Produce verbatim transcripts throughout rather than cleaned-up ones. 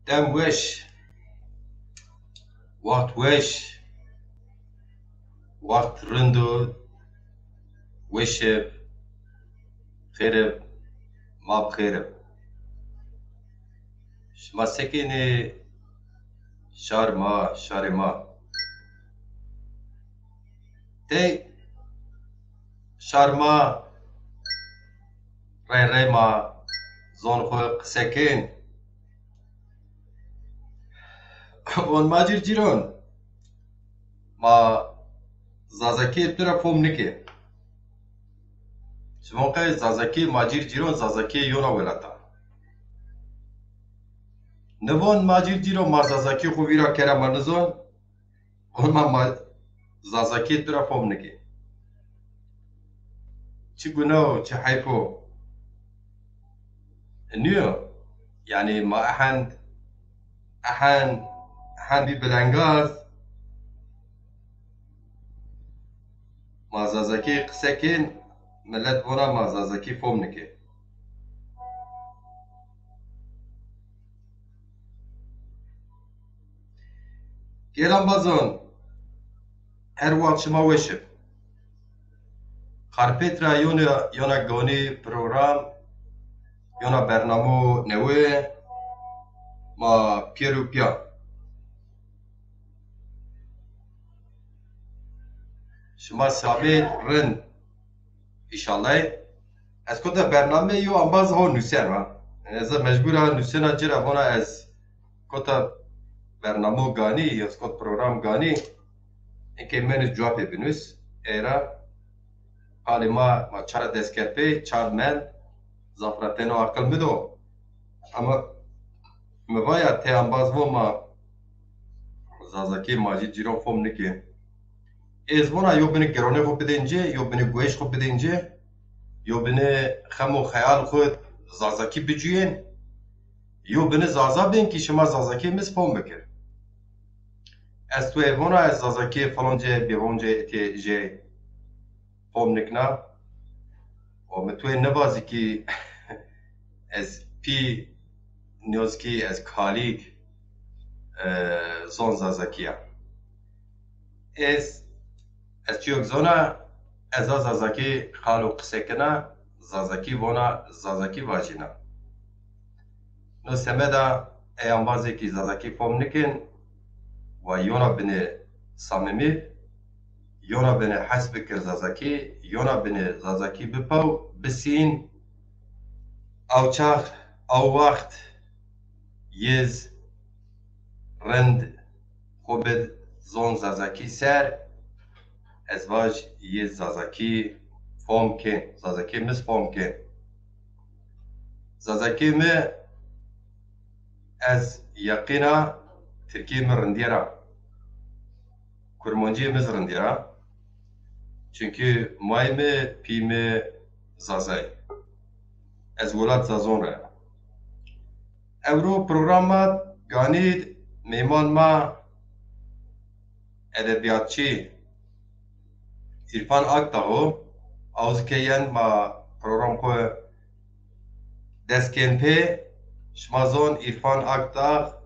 Dem weş, wext weş, wext rind o, weş ib, xêr ib, ma bi xêr ib. Şima sekinî şar ma, şarê ma? Tey şar ma rey rey ma zon xwu qise kên. Von ma cîr cîron, ma Zazakî tu ra fom nikê. Şivon qey Zazakî ma cîr cîron, Zazakî yona welata. Nivon ma cîr cîron, ma Zazakî xwu vîra kera ma nizon. Hona ma Zazakî tu ra fom nikê. Çi gune o, çi heyf o. Nîyo. Yanî ma ehend, ehend, ehend bî bilengaz. Ma Zazakî qise kên, milet vona ma Zazakî fom nikê. Gêl embazon, her wext şima weş ib. Xarpêt ra yona, yona gonî program, yona bernamo newe, ma pîyer û pîya. Şima sabê rind. Înşallah. Ez kota bername yo embaz ho nusena. Ez mecbur a nusena ci ra, vona ez kota bernamo ganî, ez kot program ganî. Eke meni cewabê binus. Ey ra qalê ma, ma çara dest kerd pê, çar mend, zaf ra teno aqil mi do. Ama mi vaya tey embaz vo ma Zazakî ma cî cîron fom nikê. Ez vona yo binê gironê xwu bidên ci, yo binê gueş xwu bidên ci, yo binê xem û xeyal xwu Zazakî bicuyên, yo binê Zaza bên ki şima Zazakî mi zî fom bikir. Ez tu ê vona ez Zazakî falan ci, bêvan ci, etê jê fom nikna. O mi tu ê nivazî ki ez pî nîyoz ki ez kalîk, e, zon Zazakî ya. Ez, ez çîyok zona, ez a Zazakî qalo qise kena, Zazakî vona, Zazakî vajîna. No semeda ey embazê ki Zazakî fom nikin, wa yona binê samimî, yona binê hes bikir Zazakî, yona binê Zazakî bipew, bisîn, aw çax, aw wext, yê zî rind xwu bid zon Zazakî ser, ez vaj yê Zazakî fom kên, Zazakî mi zî fom kên. Zazakî mi ez yeqîn a, Tirkî mi rindîyer a. Kurmancî mi zî rindîyer a. Çunkî may mi, pî mi Zazay. Ez welat Zazon ra. Ewro program ma ganî meyman ma edebîyatçî Îrfan Akdağ o. Aw zî ke yen ma program xwu dest kên pê. Şima zon Îrfan Akdağ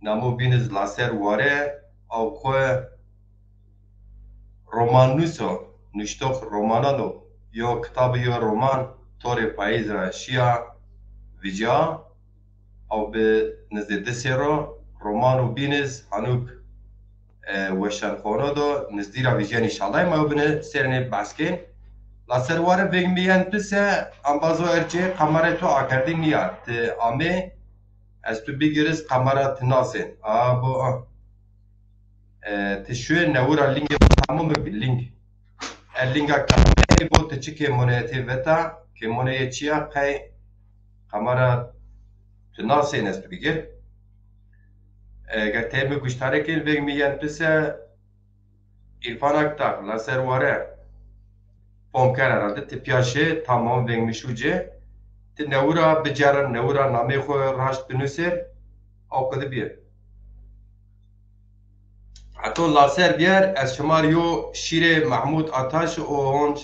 namo bîn iz Laser Ware, aw xwu romannus o, nuştox romanan o. Yo kitabî, yo roman Torê Payîz ra şîya vîcîya. Aw bi nizdê di serr o, roman û bîn iz hanuk, e, weşanxone do, nizdî ra vîcîyen înşallah. Ma yo binê serrî nê behs kên. Laser Ware veng mi yen pise, embazo ercê kamerayê to akerdî nîya. Ti amê, ez tu bigiriz kamera ti nasên. A, bo, a. E, ti şuê newira lingê xo tamam bi link. E, linga kamerayê bo ti çi kêmone etê veta, kêmone yê çi ya qey kamera tu nasên ez tu bigir. E, eger tey mi guştarê kên veng mi yen pise, Îrfan Akdağ, Laser Ware. Fom ker herhalde, ti pîya şê, tamam, veng mi şû ci. Ti newira bicerin, newira namê xwu raşt binusêr, aw qidi bîyê. Heto Laser bîyer, ez şima rê yo şîrê Mehmûd Ataş û honc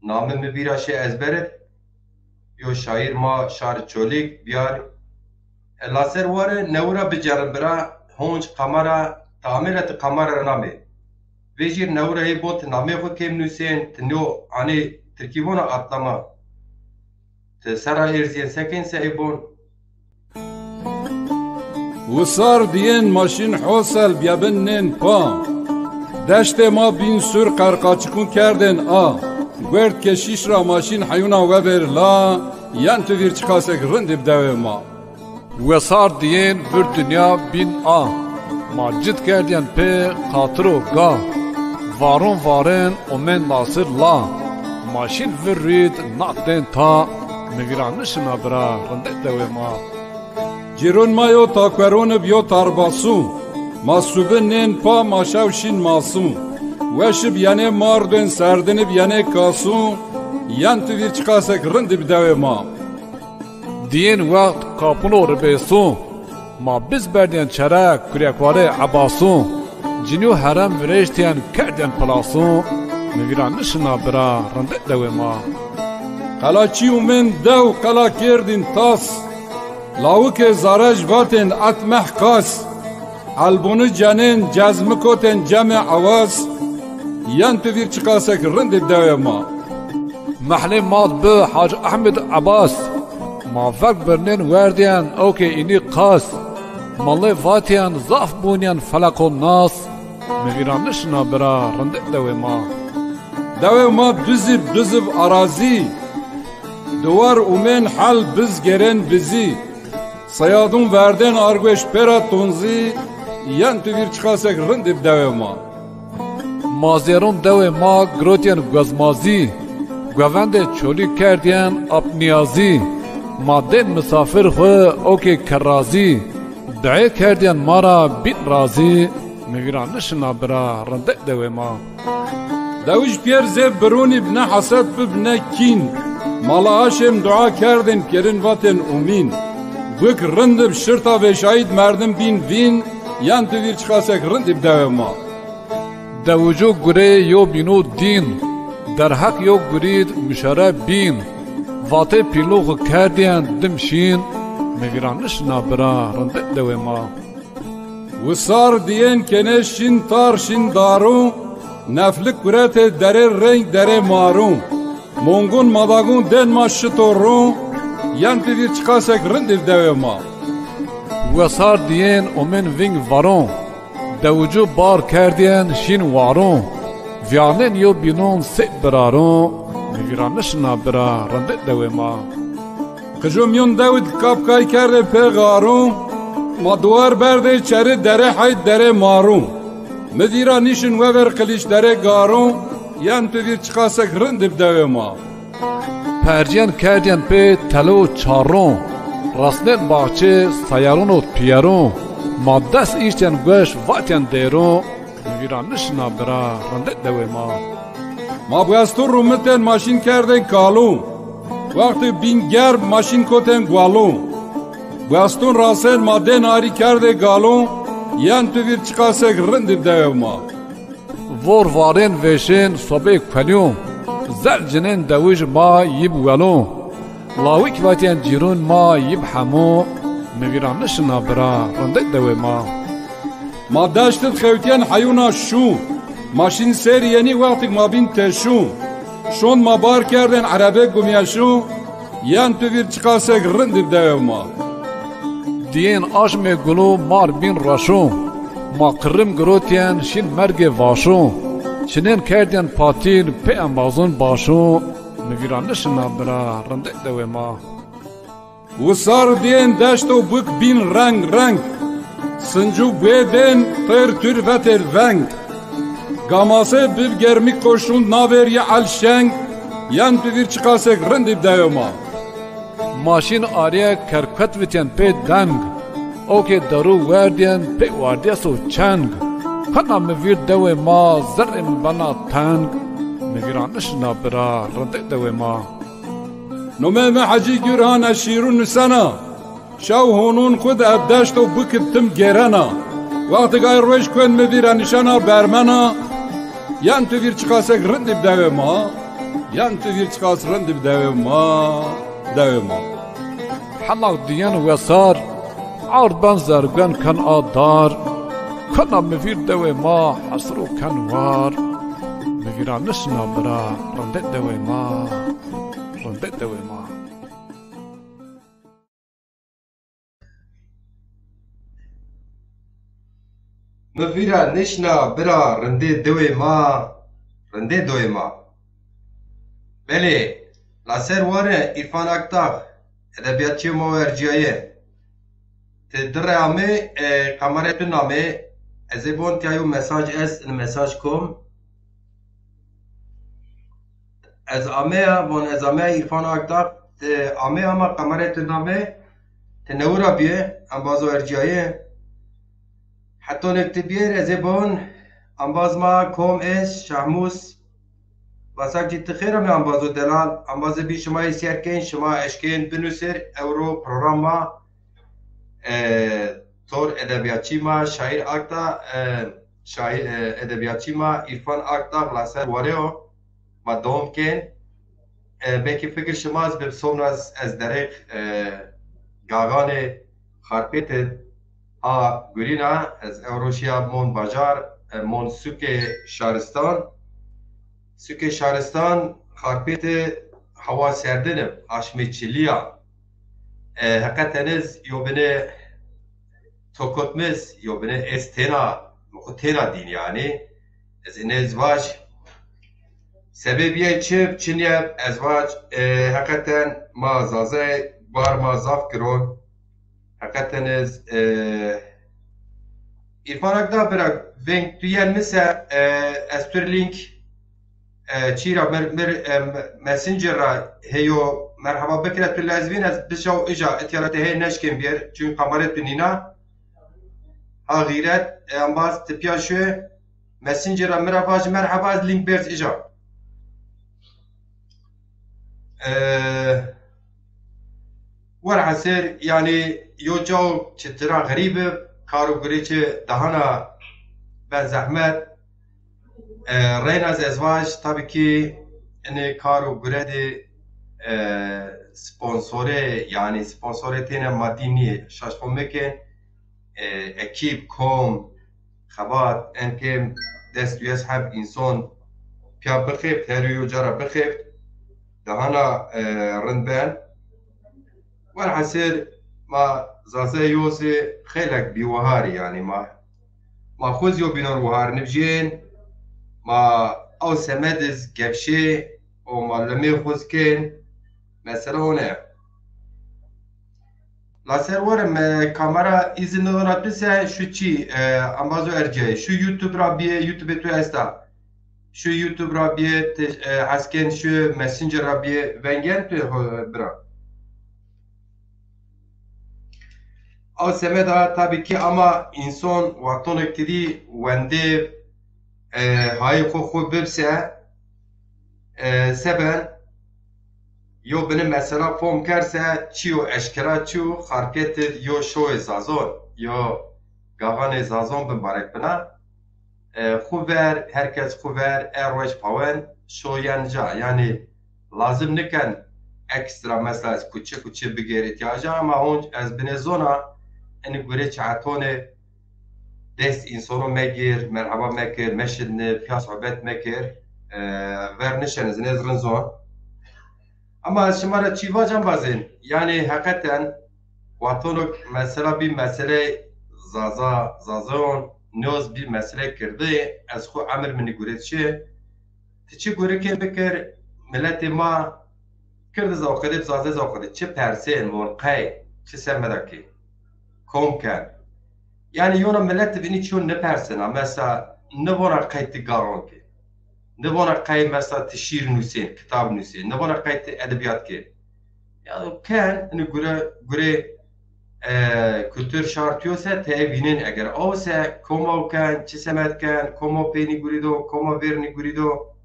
namê mi vîra şê ezber ib. Yo şaîr ma şar Çolîg bîyar. Laser ware newi ra bicerin bira, honc, kamera, ti amêra ti kamera ra namê. Vêjîr newi ra ê bon ti namê xwu kêm nusên, ti no anê tirkî vona atlama. Ti serra êrzîyên sekên se ê bon? Wisar diyên ma şîn hosel biyabin nên pa. Deştê ma bîn sûr qerqaçikûn kerdên a. Guerd keşîş ra ma şîn heyûna wevêr la, yen tu vîr çiqasek rindî bi dewê ma. Wesar diyên vir dinya bîn a. Ma cid kerdîyen pê qatir û ga. Varon varên omên lasir la. Ma şîn vir rîd nat dên ta. Mi vîra nişina bira rindek dewê ma. Cîrûn ma yo takuerûn ib yo tarbasû. Ma subi nên pa ma şew şîn masû. Weş ib yenê mardên serdin ib yenê kasû. Yen tu vîr çiqasek rindî bi dewê ma. Diyên wext kapûno ribêsû. Ma biz berdîyen çere kuryekwarê Ebasû. Cinî û herem virêştîyen kerdîyen pilasû. Mi vîra nişina bira rindek dewê ma. Qelaçî ûmên dew qela kerdîn tas. Lawikê zarej vatên et meh qas. Elbûni cenên cezmi kotên cemê ewaz. Yen tu vîr çiqasek rindî dewê ma. Mehlê mat bi Hacî Ehmed Ebas. Ma vek birnên werdîyen ewkê înî qas. Malê vatîyen zaf bûnîyen feleqo nas. Mi vîra nişina bira rindek dewê ma. Dewê ma duzî duzîv arazî. Duwar ûmên hel biz gerên bizî. Seyadûn verdên argweş pêra tonzî. Yen tu vîr çiqasek rindî bi dewê ma. Mazêrûn dewê ma girotîyen guezmazî. Guevendê çolî kerdîyen apnîyazî. Ma dên misafir xwu okê kerrazî. Duê kerdîyen ma ra bîn razî. Mi vîra nişina bira rindek dewê ma. Dewij pîyer zê birûnî bi ne hesed bib ne kîn. Mala Haşêm dua kerdên pîyerin vatên umîn. Bik rind ib şirta vêşayîd merdim bîn vîn. Yen tu vîr çiqasek rindî bi dewê ma. Dewicû gurê yo bînû dîn. Derheq yo gurîd muşere bîn. Vatê pîlû xwu kerdîyen dim şîn. Mi vîra nişina bira rindek dewê ma. Wisar diyên kenê şîn tar şîn darû, neflik guretê derê reng derê marû. Mongûn madagûn dên ma şito rû, yen tu vîr çiqasek rindî dewê ma. Wesar diyên omên vîng varû, dewicû bar kerdîyen şîn warû. Vîyanên yo bînûn sê birarû, mi vîra nişina bira rindek dewê ma. Qijo mîyon dewid kap kay kerdê pê xarû, ma duwar berdê çeri derê heyd derê marû. Mi vîra nîşin wever qilîş derê garû, yen tu vîr çiqasek rind ib dewê ma. Percîyen kerdîyen pê telo û çarû, resnên baxçê sayarûn û pîyerû, ma dest îştîyen gueş vatîyen dêrû. Mi vîra nişina bira rindek dewê ma. Ma buestûn rûmitên ma şîn kerdên kalû. Wextê bîn germ ma şîn kotên gualû. Buestûn rasên ma dên arî kerdê galû. Yen tu vîr çiqasek rind ib dewê ma. Vor varên vêşên sobê kuelû. Zel cinên dewij ma yib welû. Lawik vatîyen cîrûn ma yib hemû. Mi vîra nişina bira rindek dewê ma. Ma deşt id xewtîyen heyûna şû. Ma şîn sêr yenî wextik ma bîn teşû. Şond ma bar kerdên erebê gumyeşû. Yen tu vîr çiqasek rind ib dewê ma. Diyên aşmê gulû mar bîn reşû. Ma qirim girotîyen şîn mergê vaşû. Çinên kerdîyen patîn pê embazûn başû. Mi vîra nişina bira rindek dewê ma. Wisar diyên deşto bik bîn reng reng. Sincû guê dên têr tûr vetêr veng. Gamasê bib germî koşûn navêrî el şeng. Yen tu vîr çiqasek rind ib dewê ma. Ma şîn arîye kerkuet vitîyen pê deng. Okê derû werdîyen pê wardîyes û çeng. Kona mi vîr dewê ma zerrê mi bena teng. Mi vîra nişina bira rindek dewê ma. Nomê mi Hecî Gurhan, ez şîrûn nusena. Şew honûn xwu di eb deşt û bikib tim gêrena. Wextig ay roj kuen mi vîra nişena bermena. Yen tu vîr çiqasek rind ib dewê ma. Yen tu vîr çiqas rind ib dewê ma. Dewê ma. Helax diyen wesar. Ard ben zergwen ken a dar, kena mi vîr dewê ma hesir û ken war. Mi vîra nişna bira, rindê dewê ma, rindê dewê ma. Mi vîra nişna bira, rindê dewê ma, rindê dewê ma. Belê, la ser ware Îrfan Akdağ, edebîyatçîyê ma û ercîyaye. Ti di re amê, e, kamerê tu namê, ez ê bon tiya yo mesaj est, in mesaj kom. Ez ameya, von ez ameya Îrfan Akdağ, ti amê ama kamerê tu namê, ti newira bîye, embazo ercîyaye. Hetonêk ti bîyer, ez ê bon, embaz ma kom est, Şahmûs. Basakçî ti xêr amê ambazo delal, embazê bî şima ê sîyer kên, şima eşkên binusêr, ewro program ma, e, tor edebîyatçî ma, şaîr Akdağ, e, şaîr, e, edebîyatçî ma, Îrfan Akdağ, la ser warê o, ma dewam kên. E, belkî fikir şima ez bi somra ez, ez derêq, e, Gaxanê Xarpêt id a gurîna, ez ewro şiya mon bajar, e, mon sûkê şaristan. Sûkê şaristan Xarpêt id hewa serdin ib, aşmê çilî ya. E, heqeten iz yo binê tokotmiz, yo binê ez têna, mi xwu têna dîn yanî. Ez ine ez vaj. Sebebîye çi, çi nîye ez vaj, e, heqeten ma Zazay bar ma zaf giron. Heqeten ez, e, Îrfan Akdağ bira, veng tu yen mi ser, e, ez tu rê link, e, çî ra mir, mir, e, Messenger ra heyo merheba bikire, tu lezvîn ez bişaw ija, itya ra te hey neşkên bîyer, çun kamerê tu nîna. Ha xîret, e, embaz tipya şu, Messenger ra mi ra vaj merheba, ez link berz ija. E, Werhesir, yanî yo caw çi tira xerîb ib, kar û gurê çi dahana ben zehmet. E, reyna ez, ez vaj, tabî kî inê kar û gure de, e, sponsorê, yanî sponsorê têne madî nîyê, şaş xo mekên. E, ekîb, kom, xebat, en kêm des û yez heb înson pîya bixêbt, her yo ca ra bixêbt, dahana, e, rind ben. Welhasil ma Zazayê yo zî xeylek bîwihar î, yanî ma, ma xwu zî yo bînon wihar nivjên, ma ew semed iz gevşê û ma limê xwu zî kên. Mesela one. La ser were me kamera îzin nidona tu se şu çî, e, ambazo erciyayê. Şu YouTube ra bîye, YouTube tu esta. Şu YouTube ra bîye, te, e, hes kên şu Messenger ra bîye, veng yen tu, e, bira. Aw semeda tabî kî ama înson wextonek tidî wendê, e, hayê xo xo bibse, e, seben yo bini mesela fom kerse çîyo eşkera çîyo Xarpêt id yo şoyê Zazon, yo gaxanê Zazon bimbarek bina. E, xwu ver, her kes xwu ver, e roj pawen şo yen ca. Yanî lazim niken ekstra mesela ez kuçe kuçe bigêr îtyaca ama honc ez binê zona ini gurê çi hetonê dest însono megir, merheba mekir, meşidni, piya sohbet mekir, e, ver nişen ez nêz rind zon. Ama ez şima ra çî vac embazên, yanî heqeten wextonok mesela bî meseley Zaza, Zazayon nêoz bî meseley kirdî, ez xwu emir mi nîguret şi. Ti çi gurikê bikir, miletê ma kirdi zewqidê, bi Zazê zewqidê, çi persên von qey, çi semeda kî, kom ken. Yanî yona milet bi inî çîyo nipersena, mesela nivona qey ti gaxon kê. Nivona qey mesela ti şîr nusên, kitab nusên, nivona qey ti edebîyat kê. Ya ken, ini gure, gurê, e, kultur şartîyo se teye vînên eger aw se, kom aw ken, çi semed ken, kom aw peynî gurî do, kom aw vêrnî gurî do.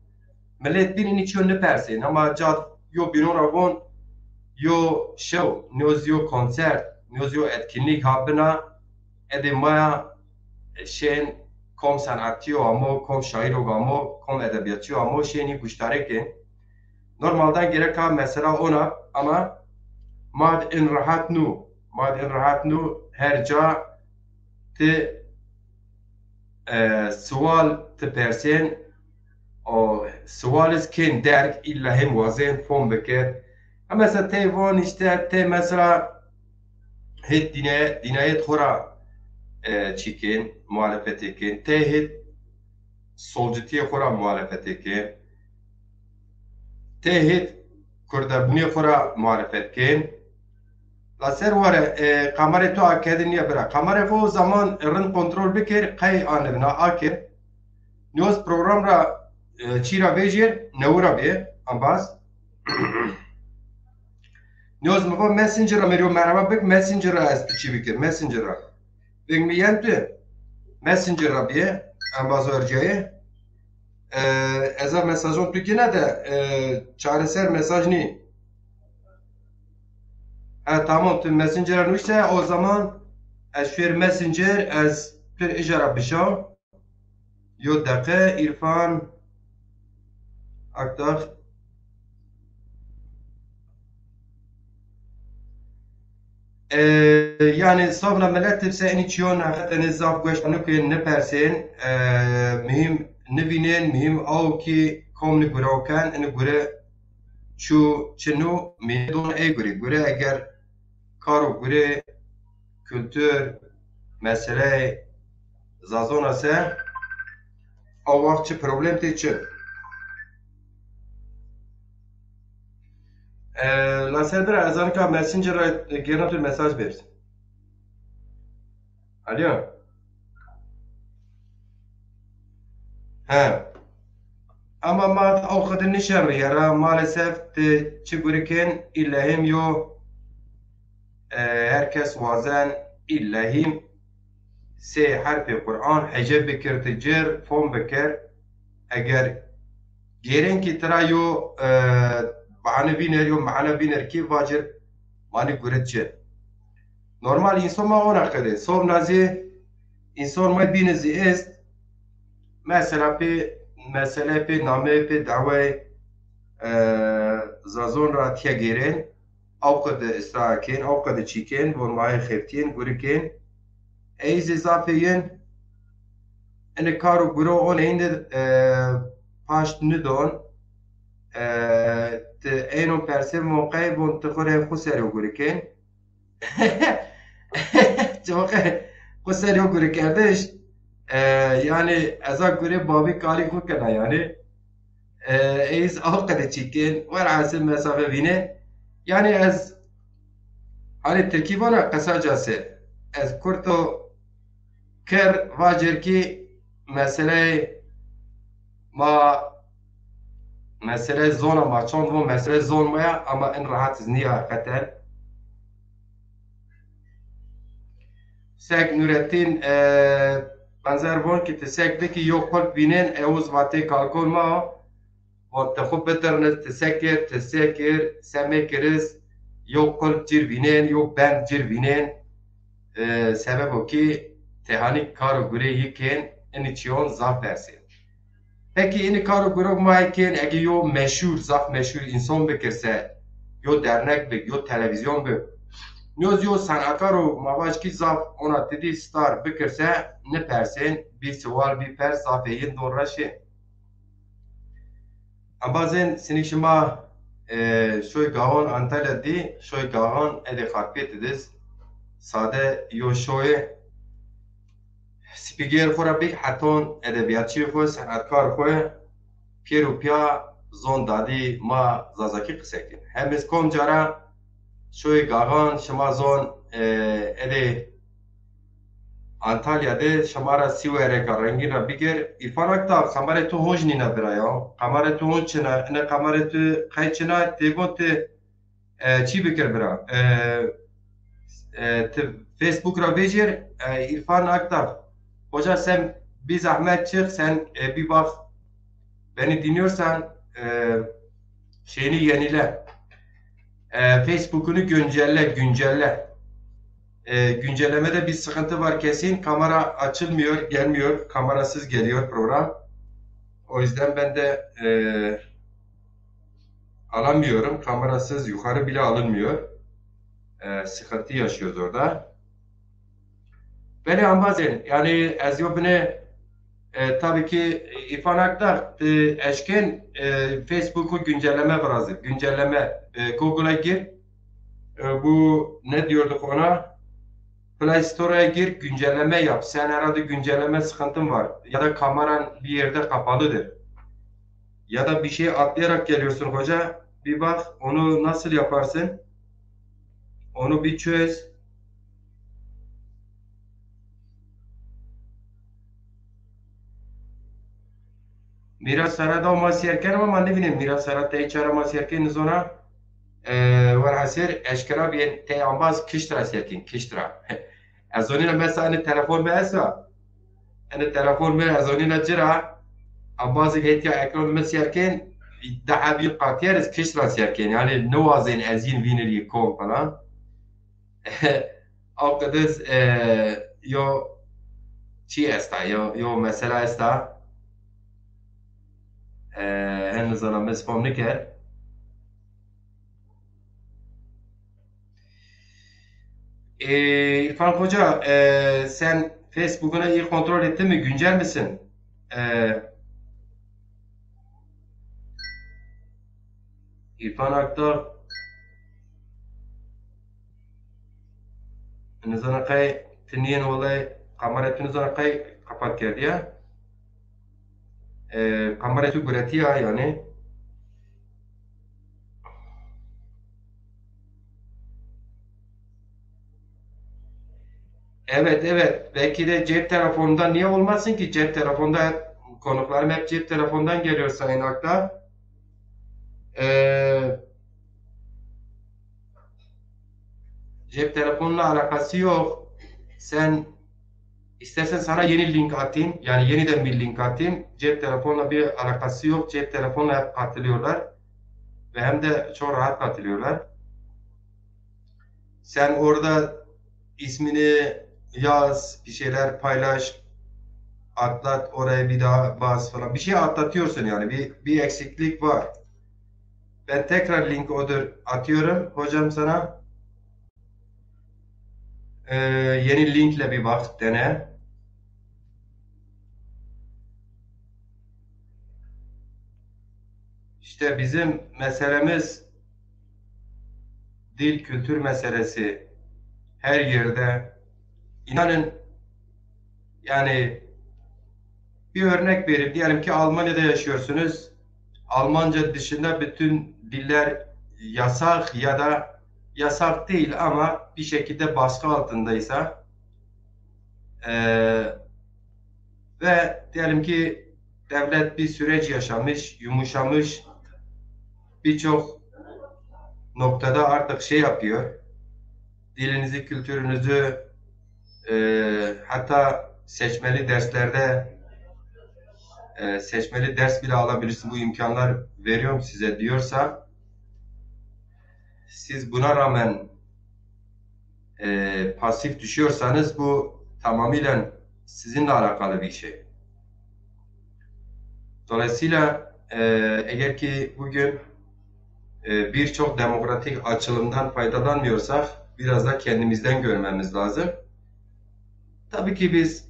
Milet bîn inî çîyo nipersên, ama ca yo bînon ra von, yo şew, nêoz yo konsert, nêoz yo etkinlîk ha bina, edê maya, e, şên kom senatçîyo amo, kom şaîrok amo, kom edebîyatçîyo amo, şênî guştarê kên. Normaldan gereka mesela ona, ama ma in rehat nû. Ma din rahat nu her ca ti, e, sual ti persên, o sual iz kên derg, illa hêm wazên fom bikir. Ha mesela tey von işte, tey mesela hêt dîne-, dînayet xo ra, e, çî kên, muhalefetê kên, tey hêt solcitiyê xo ra muhalefetê kên, tey hêt kurdebunê xo ra muhalefet kên. La ser ware, e, kamerê to akedi niya bira. Kamerê xo zaman rind kontrol bikir, qey anivna akir. Nîyoz program ra, e, çî ra vejir, newi ra bê, ambaz. Nîyoz mi va Messenger ra mi rîyo merheba bik, Messenger ra ez tu çî bikir, Messenger ra. Veng mi yen tu, Messenger ra bîye, embaz ercayê. E, eza mesajon tu gine de, e, çareser mesaj nî. Ha, tamam, tu Messenger ra nuşte, o zaman ez şuêr Messenger, ez tu ija ra bişaw. Yo deqe, Îrfan Aktax. E, yanî, savna milet tibse inî çîyon heqetene zaf gueş nukên, nipersên, e, muhîm nivînên, muhîm aw kî kom ni gure ken, ini gure çu çinu, mîne don ey gure. Gure eger karo gure, kultur, meseleyê Zazona se, o waxt çi problem tê çi. E, la ser bira ez anika Messenger ra gêrna tu mesaj bêrz. Alo. He. Ama ma o qede nişerrîye ra, maalesef ti çi gurikên, îlla hêm yo, e, her kes wazen îlla hêm sey herfê Quran hece bikir ti cir, fom bikir. Eger gêrên kî tira yo, e, bahane vîner, yo mehane vîner kî vacir, manî gurit ci. Normal înson ma ona qede. Sovna zî înson ma bîne zî est. Mesela pê, mesele pê nameyê pê dawayê, e, Zazon ra tiya gêrên. Aw qede israr kên, aw qede çî kên, von ma ê xeftîyên, gurikên. Ey zî zafê yin, ini kar û guro oneyîn de, e, paşt nidon. E, ti eynon persê von qey, von ti xo rê xo ser yo gurikên. Çiqe xo ser yo gurikerdiş. E, yanî eza gurê babî kalî xo kena yanî. E, ey zî aw qede çî kên, werhasil mesafe vînên. Yanî ez, hanî tirkî vana qesaca se, ez kurto kir, vacir kî meseleyê ma, meseleyê zona ma çond von, meseleyê zon ma ya, ama in rahat iz nîya heqeten. Sek Nurettin, e, benzer von ki ti sek bikî yo qulp vînên, ewuz vatê kalkon ma, von ti xu bidirniz, ti sekir, ti sekir, semê kiriz, yo qulp cir vînên, yo bend cir vînên, e, sebebo ki ti hanî kar û gurê yi kên, inî çîyon zaf persên. Pekî inî kar û gurok ma kên, ege yo meşhur, zaf meşhur înson bikirse, yo dernek bi, yo televîzyon bi. Nîyoz yo senatkar û ma vaj kî zaf ona tedî star bikirse, nipersên, bî siwal, bî pers, zafê yin don reşê. Embazên sinî şima, e, şoy Gaxon Antalya dî, şoy Gaxon edê Xarpêtî diz. Sade yo şoyê. Spîgêr xo ra bik heton edebîyatçî xo, senatkar xo, pîr û pîya zon dadî ma zazakî qise kên. Hem iz kom cara şoyê Gaxan şima zon, e, edê Antalya de şima ra sîwereka rengîn ra bigêr. Îrfan Aktax, kamerê tu honc nîna bira ya. Kamerê tu honc çina, ine kamerê tu qey çina, têgon ti E, çî bikir bira. E, e, ti Facebook ra vecir, e, İrfan Aktax. Hoca sen bir zahmet çık, sen, e, bir bak. Beni dinliyorsan, e, şeyini yenile. E, Facebook'unu güncelle, güncelle. E, güncellemede bir sıkıntı var kesin. Kamera açılmıyor, gelmiyor. Kamerasız geliyor program. O yüzden ben de, e, alamıyorum. Kamerasız yukarı bile alınmıyor. E, sıkıntı yaşıyoruz orada. Belê embazên, yani ez yo bine, e, tabii ki İrfan Akdağ, e, eşkên, e, Facebook'u güncelleme virazî, güncelleme, e, Google'a gir. E, bu ne diyorduk ona? Play Store'a gir, güncelleme yap. Sen herhalde güncelleme sıkıntın var. Ya da kameran bir yerde kapalıdır. Ya da bir şey atlayarak geliyorsun hoca. Bir bak, onu nasıl yaparsın? Onu bir çöz. Mîra sera da ma sêr keno ama nivînê mîra sera tey çara ma sêr kên nizona. E, werhasêr eşkera bîyên tey ambaz kişt ra sêr kên, kişt ra. Ez zonîna mesela enê telefon mi esta. Enê telefon mi ez zonîna ci ra. Ambazê hetya ekran mi sêr kên, daha bir qatîyer ez kişt ra sêr kên. Yani niwazên ez yin vînir yi kom falan. O qediz, e, yo çi esta, yo, yo mesela esta. E, hen nizana mi spam niker. E, İrfan Hoca, e, sen Facebook'una iyi kontrol ettin mi? Güncel misin? E, İrfan Akdağ, nizana qey ti nîyên welay, kamera tu nizana qey kapat kerdiya. E, kamera tu guretiya yani. Evet, evet. Belki de cep telefonundan niye olmasın ki? Cep telefonda hep, konuklarım hep cep telefondan geliyor Sayın Akdağ. Ee, cep telefonla alakası yok. Sen istersen sana yeni link atayım. Yani yeniden bir link atayım. Cep telefonla bir alakası yok. Cep telefonla hep katılıyorlar. Ve hem de çok rahat katılıyorlar. Sen orada ismini yaz, bir şeyler paylaş, atlat oraya bir daha bas falan. Bir şey atlatıyorsun yani. Bir, bir eksiklik var. Ben tekrar link odur atıyorum hocam sana. Ee, yeni linkle bir bak, dene. İşte bizim meselemiz dil, kültür meselesi her yerde. İnanın, yani bir örnek vereyim. Diyelim ki Almanya'da yaşıyorsunuz. Almanca dışında bütün diller yasak ya da yasak değil ama bir şekilde baskı altındaysa, e, ve diyelim ki devlet bir süreç yaşamış, yumuşamış, birçok noktada artık şey yapıyor. Dilinizi, kültürünüzü, e, hatta seçmeli derslerde, e, seçmeli ders bile alabilirsin. Bu imkanlar veriyorum size diyorsa, siz buna rağmen, e, pasif düşüyorsanız bu tamamıyla sizinle alakalı bir şey. Dolayısıyla, e, eğer ki bugün, e, birçok demokratik açılımdan faydalanmıyorsak biraz da kendimizden görmemiz lazım. Tabii ki biz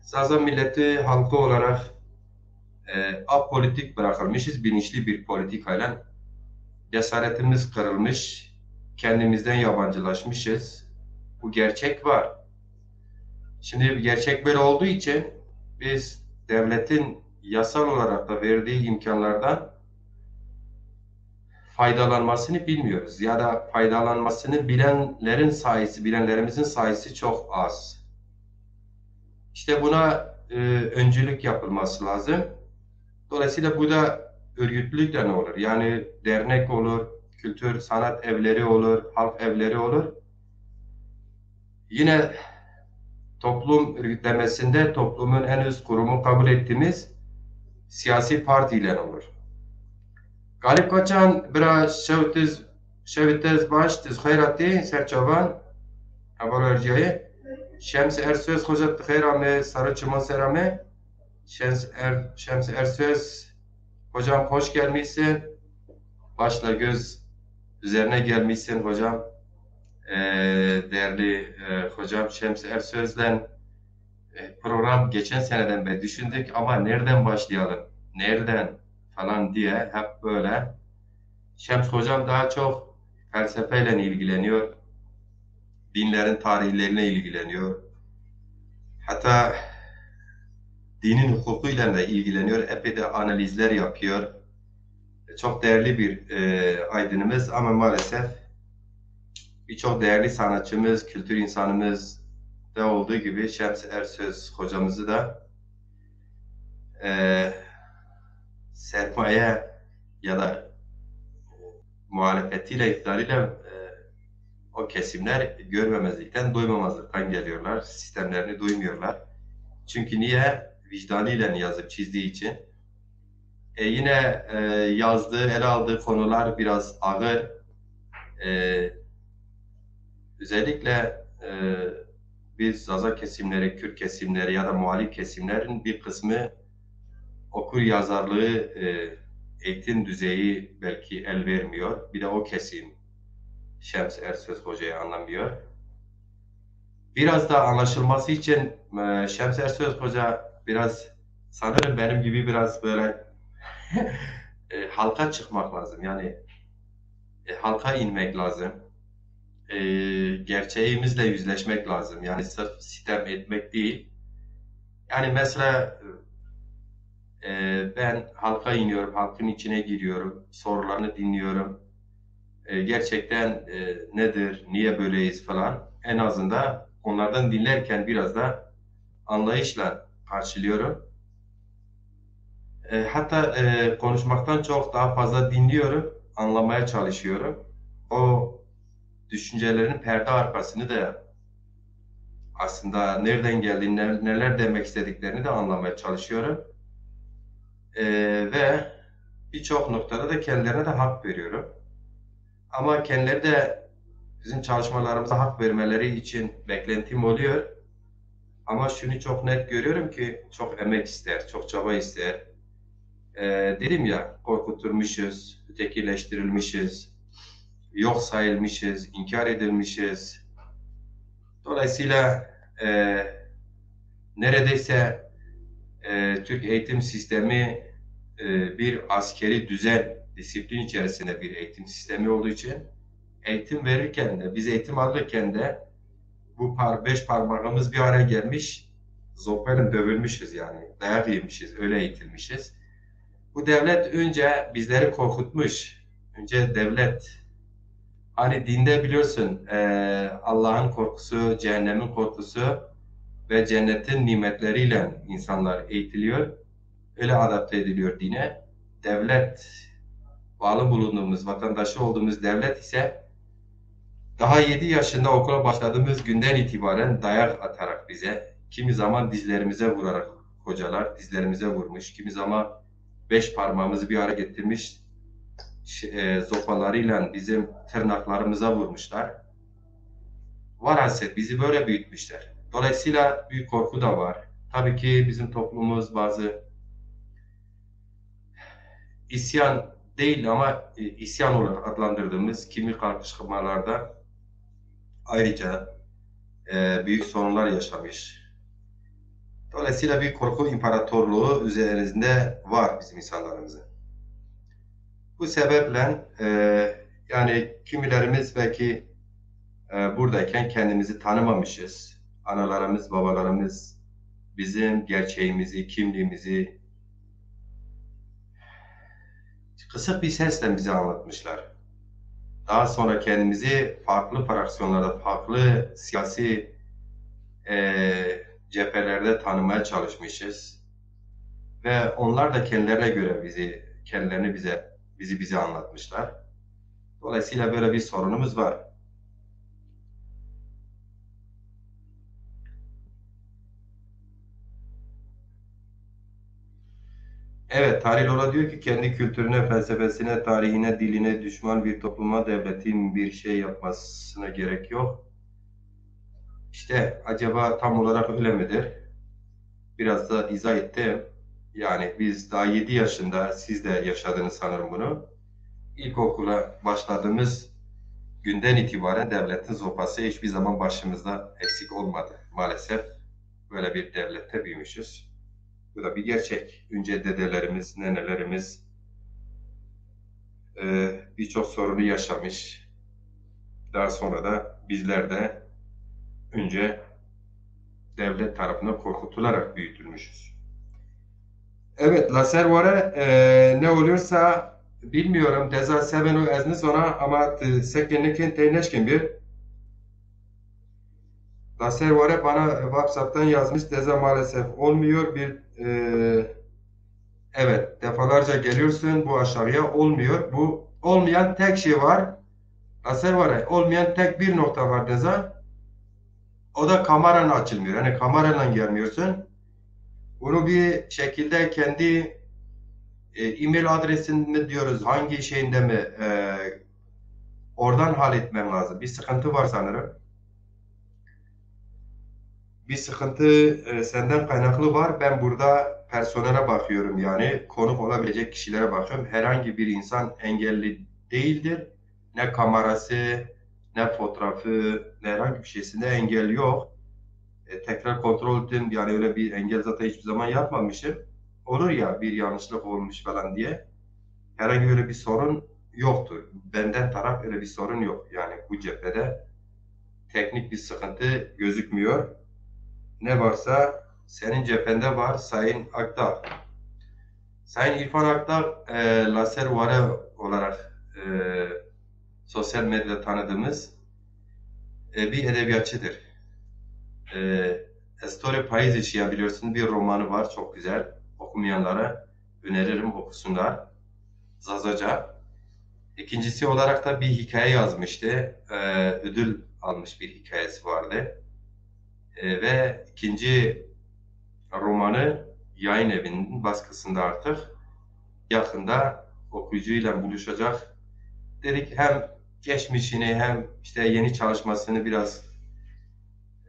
Zaza milleti halkı olarak, e, apolitik bırakılmışız, bilinçli bir politikayla cesaretimiz kırılmış, kendimizden yabancılaşmışız. Bu gerçek var. Şimdi gerçek böyle olduğu için biz devletin yasal olarak da verdiği imkanlardan faydalanmasını bilmiyoruz ya da faydalanmasını bilenlerin sayısı, bilenlerimizin sayısı çok az. İşte buna, e, öncülük yapılması lazım. Dolayısıyla bu da örgütlülükle ne olur? Yani dernek olur, kültür, sanat evleri olur, halk evleri olur. Yine toplum örgütlemesinde toplumun en üst kurumu kabul ettiğimiz siyasi partiyle olur. Galip Koçan, bira, şev tiz, şevê tiz baş, tiz xeyr hatî, ser çavan, heval erciyayê. Şems Ersöz, hoca ti xeyr amê, sarı çiman ser amê. Şems Er-, Şems Ersöz, hocam hoş gelmişsin. Başla göz üzerine gelmişsin hocam. e, değerli e, hocam Şems Ersöz'den e, program geçen seneden beri düşündük ama nereden başlayalım, nereden falan diye hep böyle. Şems hocam daha çok felsefeyle ilgileniyor, dinlerin tarihlerine ilgileniyor. Hatta dinin hukukuyla da ilgileniyor, epey de analizler yapıyor. Çok değerli bir e, aydınımız ama maalesef birçok değerli sanatçımız, kültür insanımız da olduğu gibi Şems Ersöz hocamızı da e, sermaye ya da muhalefetiyle, iktidarıyla e, o kesimler görmemezlikten, duymamazlıktan geliyorlar. Sistemlerini duymuyorlar. Çünkü niye? Vicdanıyla yazıp çizdiği için. E, yine e, yazdığı, ele aldığı konular biraz ağır. E, özellikle e, biz Zaza kesimleri, Kürt kesimleri ya da muhalif kesimlerin bir kısmı okur yazarlığı e, eğitim düzeyi belki el vermiyor. Bir de o kesim Şems Ersöz Hoca'yı anlamıyor. Biraz da anlaşılması için e, Şems Ersöz Hoca biraz sanırım benim gibi biraz böyle e, halka çıkmak lazım. Yani e, halka inmek lazım. E, gerçeğimizle yüzleşmek lazım. Yani sırf sitem etmek değil. Yani mesela e, ben halka iniyorum, halkın içine giriyorum, sorularını dinliyorum. E, gerçekten e, nedir, niye böyleyiz falan. En azından onlardan dinlerken biraz da anlayışla karşılıyorum. E, hatta e, konuşmaktan çok daha fazla dinliyorum, anlamaya çalışıyorum. O düşüncelerin perde arkasını da aslında nereden geldiğini, ne- neler demek istediklerini de anlamaya çalışıyorum. E, ve birçok noktada da kendilerine de hak veriyorum. Ama kendileri de bizim çalışmalarımıza hak vermeleri için beklentim oluyor. Ama şunu çok net görüyorum ki çok emek ister, çok çaba ister. Ee, dedim ya, korkutulmuşuz, ötekileştirilmişiz, yok sayılmışız, inkar edilmişiz. Dolayısıyla e, neredeyse e, Türk eğitim sistemi e, bir askeri düzen, disiplin içerisinde bir eğitim sistemi olduğu için eğitim verirken de, biz eğitim alırken de bu par beş parmağımız bir araya gelmiş, zopayla dövülmüşüz yani, dayak yemişiz, öyle eğitilmişiz. Bu devlet önce bizleri korkutmuş. Önce devlet. Hani dinde biliyorsun, e, Allah'ın korkusu, cehennemin korkusu ve cennetin nimetleriyle insanlar eğitiliyor. Öyle adapte ediliyor dine. Devlet, bağlı bulunduğumuz, vatandaşı olduğumuz devlet ise daha yedi yaşında okula başladığımız günden itibaren dayak atarak bize, kimi zaman dizlerimize vurarak hocalar, dizlerimize vurmuş, kimi zaman beş parmağımızı bir araya getirmiş, ş- e, zopalarıyla bizim tırnaklarımıza vurmuşlar. Varhasıl bizi böyle büyütmüşler. Dolayısıyla büyük korku da var. Tabii ki bizim toplumumuz bazı isyan değil ama e, isyan olarak adlandırdığımız kimi kalkışmalarda ayrıca e, büyük sorunlar yaşamış. Dolayısıyla bir korku imparatorluğu üzerinde var bizim insanlarımızın. Bu sebeple e, yani kimilerimiz belki e, buradayken kendimizi tanımamışız. Analarımız, babalarımız bizim gerçeğimizi, kimliğimizi kısık bir sesle bize anlatmışlar. Daha sonra kendimizi farklı fraksiyonlarda, farklı siyasi e, cephelerde tanımaya çalışmışız. Ve onlar da kendilerine göre bizi, kendilerini bize, bizi bize anlatmışlar. Dolayısıyla böyle bir sorunumuz var. Evet, Tarih Lola diyor ki kendi kültürüne, felsefesine, tarihine, diline düşman bir topluma devletin bir şey yapmasına gerek yok. İşte acaba tam olarak öyle midir? Biraz da izah ettim. Yani biz daha yedi yaşında, siz de yaşadınız sanırım bunu. İlkokula başladığımız günden itibaren devletin zopası hiçbir zaman başımızda eksik olmadı. Maalesef böyle bir devlette büyümüşüz. Bu da bir gerçek. Önce dedelerimiz, nenelerimiz e, birçok sorunu yaşamış. Daha sonra da bizler de önce devlet tarafından korkutularak büyütülmüşüz. Evet, la ser ware, e, ne oluyorsa bilmiyorum. Deza se beno ez nizona ama, e, seke nikin tey neşkin bir. La ser ware bana WhatsApp'tan yazmış. Deza maalesef olmuyor. Bir, e, evet, defalarca geliyorsun bu aşağıya, olmuyor. Bu olmayan tek şey var. La ser ware, olmayan tek bir nokta var Deza. O da kameran açılmıyor. Yani kamerayla gelmiyorsun. Bunu bir şekilde kendi, e, e-mail adresin mi diyoruz, hangi şeyinde mi, e, oradan halletmen lazım. Bir sıkıntı var sanırım. Bir sıkıntı, e, senden kaynaklı var. Ben burada personele bakıyorum yani. Konuk olabilecek kişilere bakıyorum. Herhangi bir insan engelli değildir. Ne kamerası, ne fotoğrafı, ne herhangi bir şeysinde engel yok. E, tekrar kontrol ettim. Yani öyle bir engel zaten hiçbir zaman yapmamışım. Olur ya, bir yanlışlık olmuş falan diye. Herhangi öyle bir sorun yoktur. Benden taraf öyle bir sorun yok. Yani bu cephede teknik bir sıkıntı gözükmüyor. Ne varsa senin cephende var Sayın Akdağ. Sayın İrfan Akdağ, e, Laser Ware olarak, e, sosyal medyada tanıdığımız, e, bir edebiyatçıdır. E, Ez to rê payîzê şîya biliyorsun, bir romanı var, çok güzel. Okumayanlara öneririm, okusunlar. Zazaca. İkincisi olarak da bir hikaye yazmıştı. E, ödül almış bir hikayesi vardı. E, ve ikinci romanı yayın evinin baskısında artık yakında okuyucuyla buluşacak. Dedik hem geçmişini hem işte yeni çalışmasını biraz,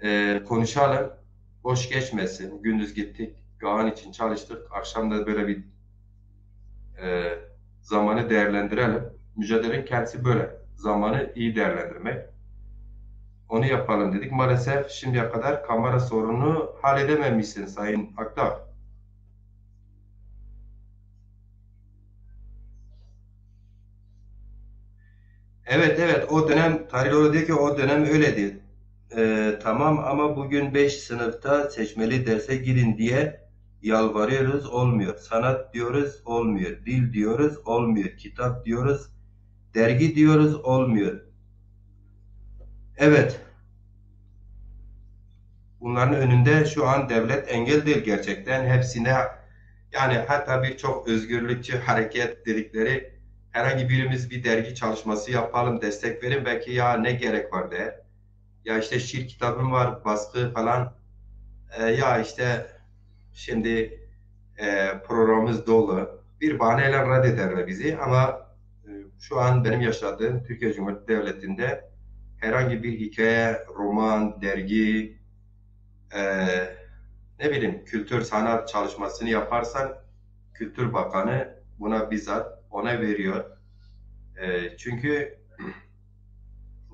e, konuşalım. Boş geçmesin. Gündüz gittik, Kaan için çalıştık. Akşam da böyle bir, e, zamanı değerlendirelim. Mücadelenin kendisi böyle. Zamanı iyi değerlendirmek. Onu yapalım dedik. Maalesef şimdiye kadar kamera sorununu halledememişsin Sayın Akdağ. Evet, evet, o dönem Tarih Loro diyor ki o dönem öyleydi. Ee, tamam ama bugün beş sınıfta seçmeli derse girin diye yalvarıyoruz, olmuyor. Sanat diyoruz, olmuyor. Dil diyoruz, olmuyor. Kitap diyoruz, dergi diyoruz, olmuyor. Evet. Bunların önünde şu an devlet engel değil gerçekten. Hepsine, yani hatta birçok özgürlükçü hareket dedikleri herhangi birimiz bir dergi çalışması yapalım, destek verin. Belki ya ne gerek var der. Ya işte şiir kitabım var, baskı falan. E, ya işte şimdi, e, programımız dolu. Bir bahaneyle reddederler bizi ama, e, şu an benim yaşadığım Türkiye Cumhuriyeti Devleti'nde herhangi bir hikaye, roman, dergi, e, ne bileyim, kültür, sanat çalışmasını yaparsan Kültür Bakanı buna bizzat onay veriyor. E, çünkü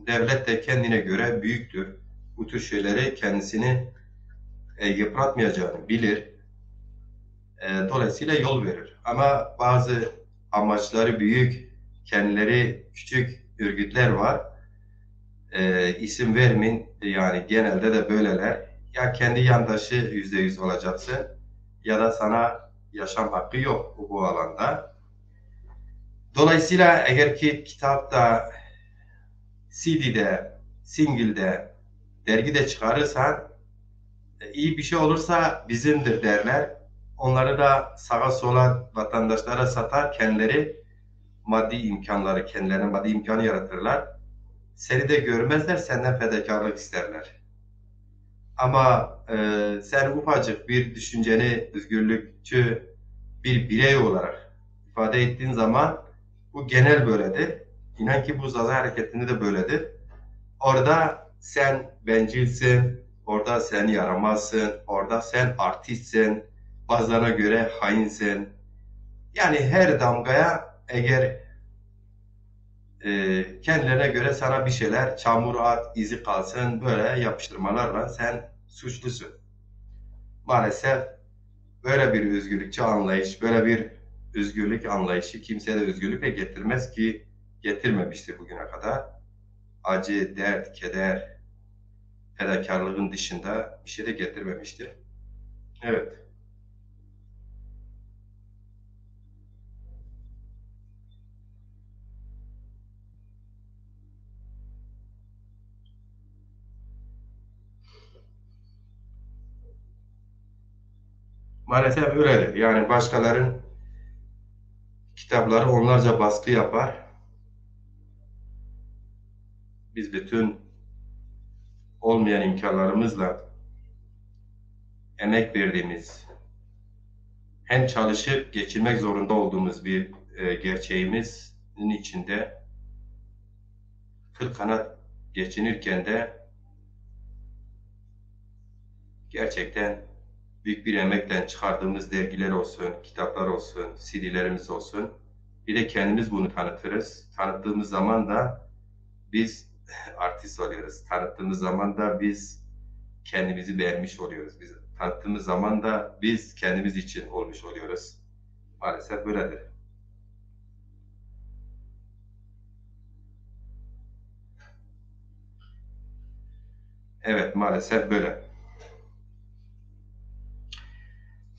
devlet de kendine göre büyüktür. Bu tür şeyleri kendisini, e, yıpratmayacağını bilir. E, dolayısıyla yol verir. Ama bazı amaçları büyük, kendileri küçük örgütler var. E, isim vermeyin, yani genelde de böyleler. Ya kendi yandaşı yüzde yüz olacaksın ya da sana yaşam hakkı yok bu, bu alanda. Dolayısıyla eğer ki kitapta, C D'de, single'de, dergi de çıkarırsan, e, iyi bir şey olursa bizimdir derler. Onları da sağa sola vatandaşlara satar, kendileri maddi imkanları, kendilerine maddi imkanı yaratırlar. Seni de görmezler, senden fedakarlık isterler. Ama, e, sen ufacık bir düşünceni özgürlükçü bir birey olarak ifade ettiğin zaman bu genel böyledir. İnan ki bu Zaza hareketinde de böyledir. Orada sen bencilsin, orada sen yaramazsın, orada sen artistsin, bazılarına göre hainsin. Yani her damgaya eğer e, kendilerine göre sana bir şeyler, çamur at, izi kalsın, böyle yapıştırmalarla sen suçlusun. Maalesef böyle bir özgürlükçü anlayış, böyle bir özgürlük anlayışı kimse de özgürlükle getirmez ki getirmemiştir bugüne kadar. Acı, dert, keder, fedakarlığın dışında bir şey de getirmemiştir. Evet. Maalesef öyledir. Yani başkaların kitapları onlarca baskı yapar. Biz bütün olmayan imkanlarımızla emek verdiğimiz, hem çalışıp geçinmek zorunda olduğumuz bir, e, gerçeğimizin içinde kıl kanat geçinirken de gerçekten büyük bir emekle çıkardığımız dergiler olsun, kitaplar olsun, C D'lerimiz olsun, bir de kendimiz bunu tanıtırız. Tanıttığımız zaman da biz artist oluyoruz. Tanıttığımız zaman da biz kendimizi beğenmiş oluyoruz. Biz tanıttığımız zaman da biz kendimiz için olmuş oluyoruz. Maalesef böyledir. Evet, maalesef böyle.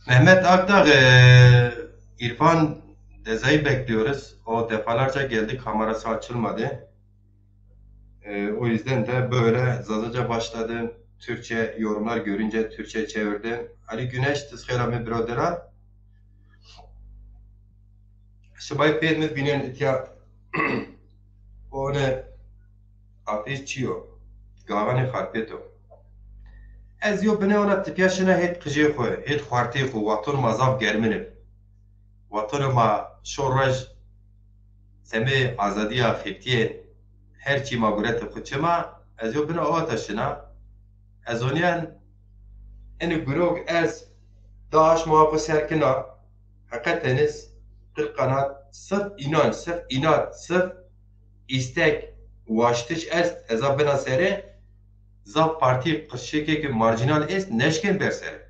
Mehmet Akdağ, e, İrfan Deza'yı bekliyoruz. O defalarca geldi, kamerası açılmadı. E, o yüzden de böyle Zazaca başladı. Türkçe yorumlar görünce Türkçe çevirdi. Ali Güneş, ti xêr amê biraderan. Şima pêr mi bînên itya one afê çi yo? Gaxanê Xarpêt o. Ez yo binê ona tipya şina hêt qijê xwu, hêt xwartê xwu, waton ma zaf germin ib. Waton ma şo roj semê azadîya xebitîyên her çî ma gurete xwu çima, ez yo bina awata şina. Ez onîyen enî gurok ez daş ma xwu ser kina. Heqeten iz qil qanat, sirf înanc, sirf înat, sirf îstek, waştiş est, ez a bina serê. Zaf partî qirşikê ke marjînal est, neşkên ber serê.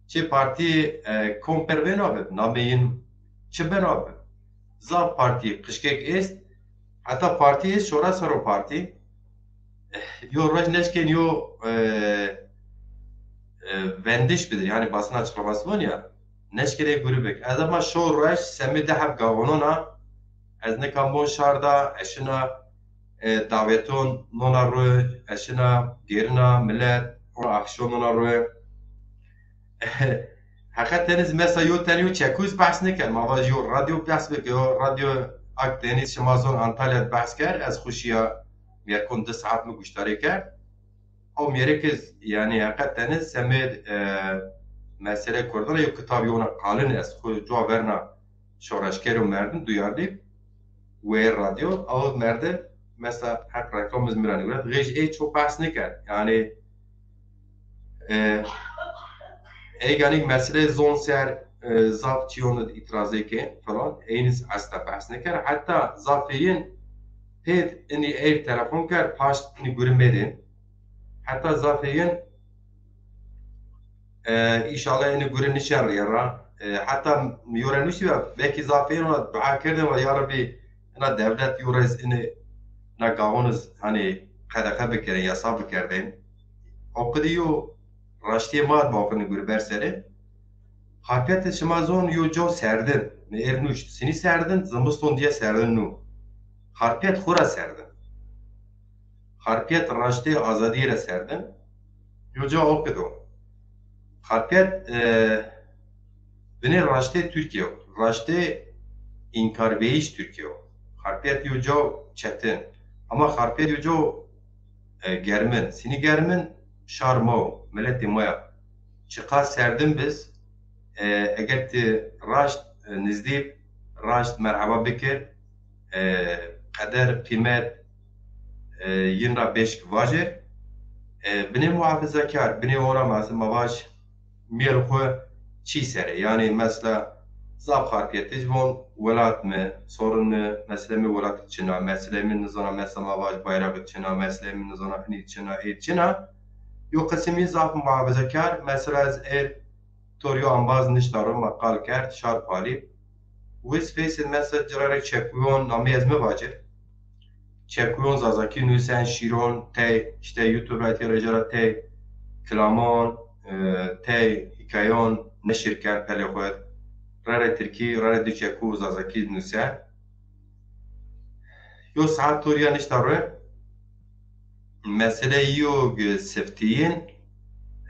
Çi partî, e, kom pervên abi, namê yin çi ben abi. Zaf partî qişkek est, heta partî est, şora ser o partî. Yo roj neşkên yo, e, e, vendiş bidir, yani basın açıklaması var ya, neşkên ê grubek. Ez ama şo roj semê di heb gaxonon a, ez nika mon şar da, ez şina, e, daweton nona ro, ez şina gêrina milet, ona axşon nona ro. Heqeten iz mesela yo ten yo çekuz behs nêken. Ma vaj yo radyo behs bike, yo Radyo Akdeniz, şima zon Antalya behs ker, ez xwu şiya mêrkon di saet mi guştarî kerd. O mêrik iz, yani heqeten iz semê, e, mesele Kurdan yo kitab yo ona qalin ez xwu cuwa verna şoreşker û merdim duyarlî wê radyo. Aw merdim mesela heq reklam iz mi ra nîwret. Xêj ey çok behs nêkerd. Yani, e, ey ganî mesele zon ser, e, zaf çiyon id îtirazê ke falan. Eyn iz esta behs nêkerd. Heta zafê yin pêd inî ey telefon kerd, paşt inî guri mêdin. Heta zafê yin, e, înşallah enî gure nişerrîye ra. E, heta yo ra nuştî ve, belkî zafê yin ona dua kerdin ve ya Rebbî, ina dewlet yo rez inî, ina gawon iz, hani, qedexe bikerdin, yasa bikerdin. O qidî yo raştîyê ma ma xwu nî gure ber serê. Xarpêt şima zon yo caw serdin. Mi êr nuşt. Sinî serdin, zimiston diye serdin nû. Xarpêt xwu ra serdin. Xarpêt raştê azadîye ra serdin. Yo ca o qido. Xarpêt, e, binê raştê Tirkîye yo. Raştê înkarbêyîş Tirkîye yo. Xarpêt yo ca çetin. Ama Xarpêt yo ca, e, germin. Sinî germin şar ma wo, miletê ma ya. Çiqas serdin biz, e, eger ti raşt, e, nizdî raşt merheba bikir, e, qeder, qîmet, e, yin ra beşk vajir. E, binê muhafizakar, binê ona ma, ma vaj mêl xwu çî ser ê. Yani mesela Zaf xarpîye. Tij von welat mi, sorun mi, meselê mi welat çin a, meselê mi nizana mesela ma vaj bayraq çin a, meselê mi nizana inî çin a, ê çin a. Yo qismî zaf muhafazekar, mesela ez ê to rî yo embaz nişta ro, ma qal kerd, şar palî. Wiz feyse mesela ci ra rê çekuyon, namê ez mi vacir. Çekuyon zazakî nusen, şîron, tey, işte YouTube ra tê reca ra tey kilamon, e, tey hîkayon neşir ken pelê xwu. Rerê tirkî, rerê di çeku zazakî nusen. Yo saet to rîya nişta ro. Meselê yo, e, siftîyin,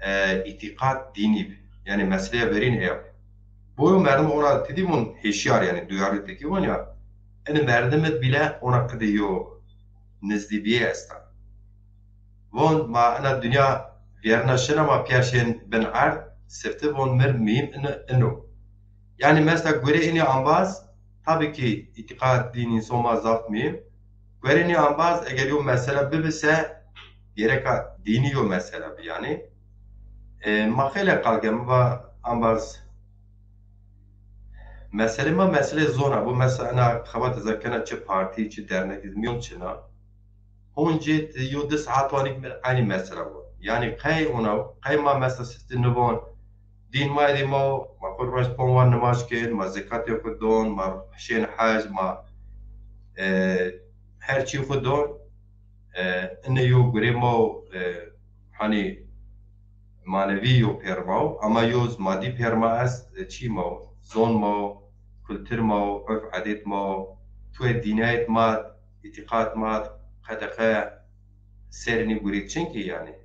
e, îtîqat dînî bi. Yanî meseleya verîn eya. Boyo merdim ona tedî von hêşyar, yanî duyarlı tedî von ya. Enî merdim id bîle ona qidî yo nizdîbîye esta. Von ma ena dinya vîyerna şina, ma pîyer şên bin erd, sifti von mir mîm in, ino. Yanî mesela gore inî ambaz, tabii ki îtîqat, dîn, însan ma zaf mîm. Gore inî ambaz eger yo mesele bibi se, gereka dînî yo mesele bi yanî. E, ma xeyle qal ke mi va ambaz, meselê ma meselê zon a. Bu mesela ena xebat ez kena çi partî, çi dernek, mîyon çin a. Honcê ti yo di saet wanî mi eynî mesela bu. Yanî qey ona, qey ma mesela sifti nivon, dîn ma êdî ma, ma xwu raşt pon wan nimaj kên, ma zekatê xwu don, ma şên hec, ma, e, her çî xwu don. E, ine yo gurê ma, e, hanî manevî yo pêr ma, ama yo madî pêr ma est, e, çî ma, zon ma, kultur ma, urf edêt ma, tuê dînayet ma, îtîqat ma, qedexe ser inî gurî çin kî yanî.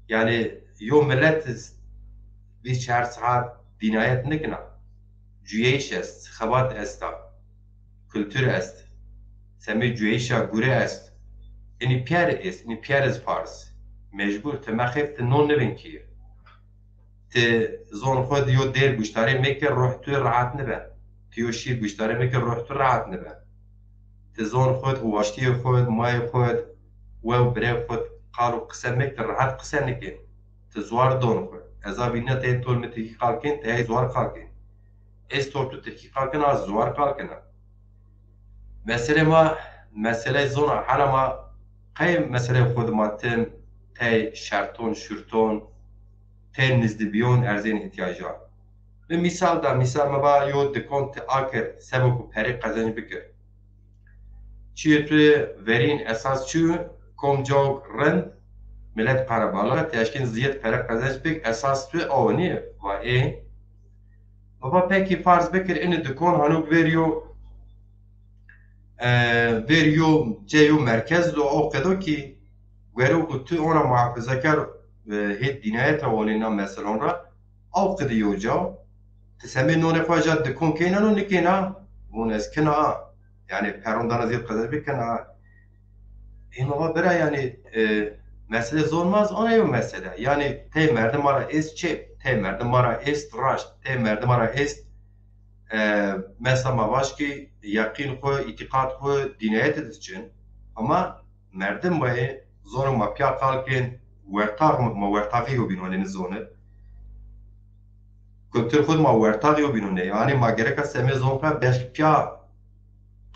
Yanî yo milet vîst çar saet dînayet nikina. Cuyeyîş est, xebat esta, kultur est, semê cuyeyîşa gure est. Inî pîyer est, inî pîyer iz farz. Mecbur ti mexêf ti non nibin kî. Ti zon xwu di yo dêr guştarê mekir, ruh tu rahat nibe. Ti yo şîr guştarê mekir, ruh tu rahat nibe. Ti zon xwu di, waştîyê xwu di, mayê xwu di, we û birê xwu di qal û qise mekir, rahat qise nikên. Ti zuar don xwu. Ez a vînîna ti hê tol mi tirkî qal kên, ti hey zuar qal kên. Ez tor tu tirkî qal kena, ez zuar qal kena. Meselê ma, meseley zon a, hela ma qey meseley xwu di ma tim tey şerton, şurton, tey nizdîbîyon erzên îhtîyacan. Mi mîsal da, mîsal mi va yo dikon ti akir, sebo ku perê qezenc bikir. Çiyê tu verîn esas çi yo, kom cawk rind, milet qerebalix, ti eşkên zîyed pere qezenc bik, esas tu awe nîye, va ê. Baba pekî farz bikir, inî dikon hanok verî yo, e, verî yo, cê yo merkez do, aw qedo kî, gero ku tu ona muhafazakar, e, hêt dînayeta onê na meselon ra, aw qidî yo ca, ti semê nonê xwu ja dikon keyna no nikeyna, von ez kina, yanî peron dana zîyed qezenc bikina. Ê ma va bira, yanî, e, mesele zon ma zî ona yo mesele. Yanî tey merdim ma ra est çep, tey merdim ma ra est raşt, tey merdim ma ra est, e, mesela ma vaj kî yeqîn xwu, îtîqat xwu, dînayetê di çin. Ama merdim bayê zonê ma pîya qal kên, wertax, ma wertaxî yo bîn onê zonê. Kultur xwu ma wertax yo bînûne. Yanî ma gereka semê zon xwu beş pîya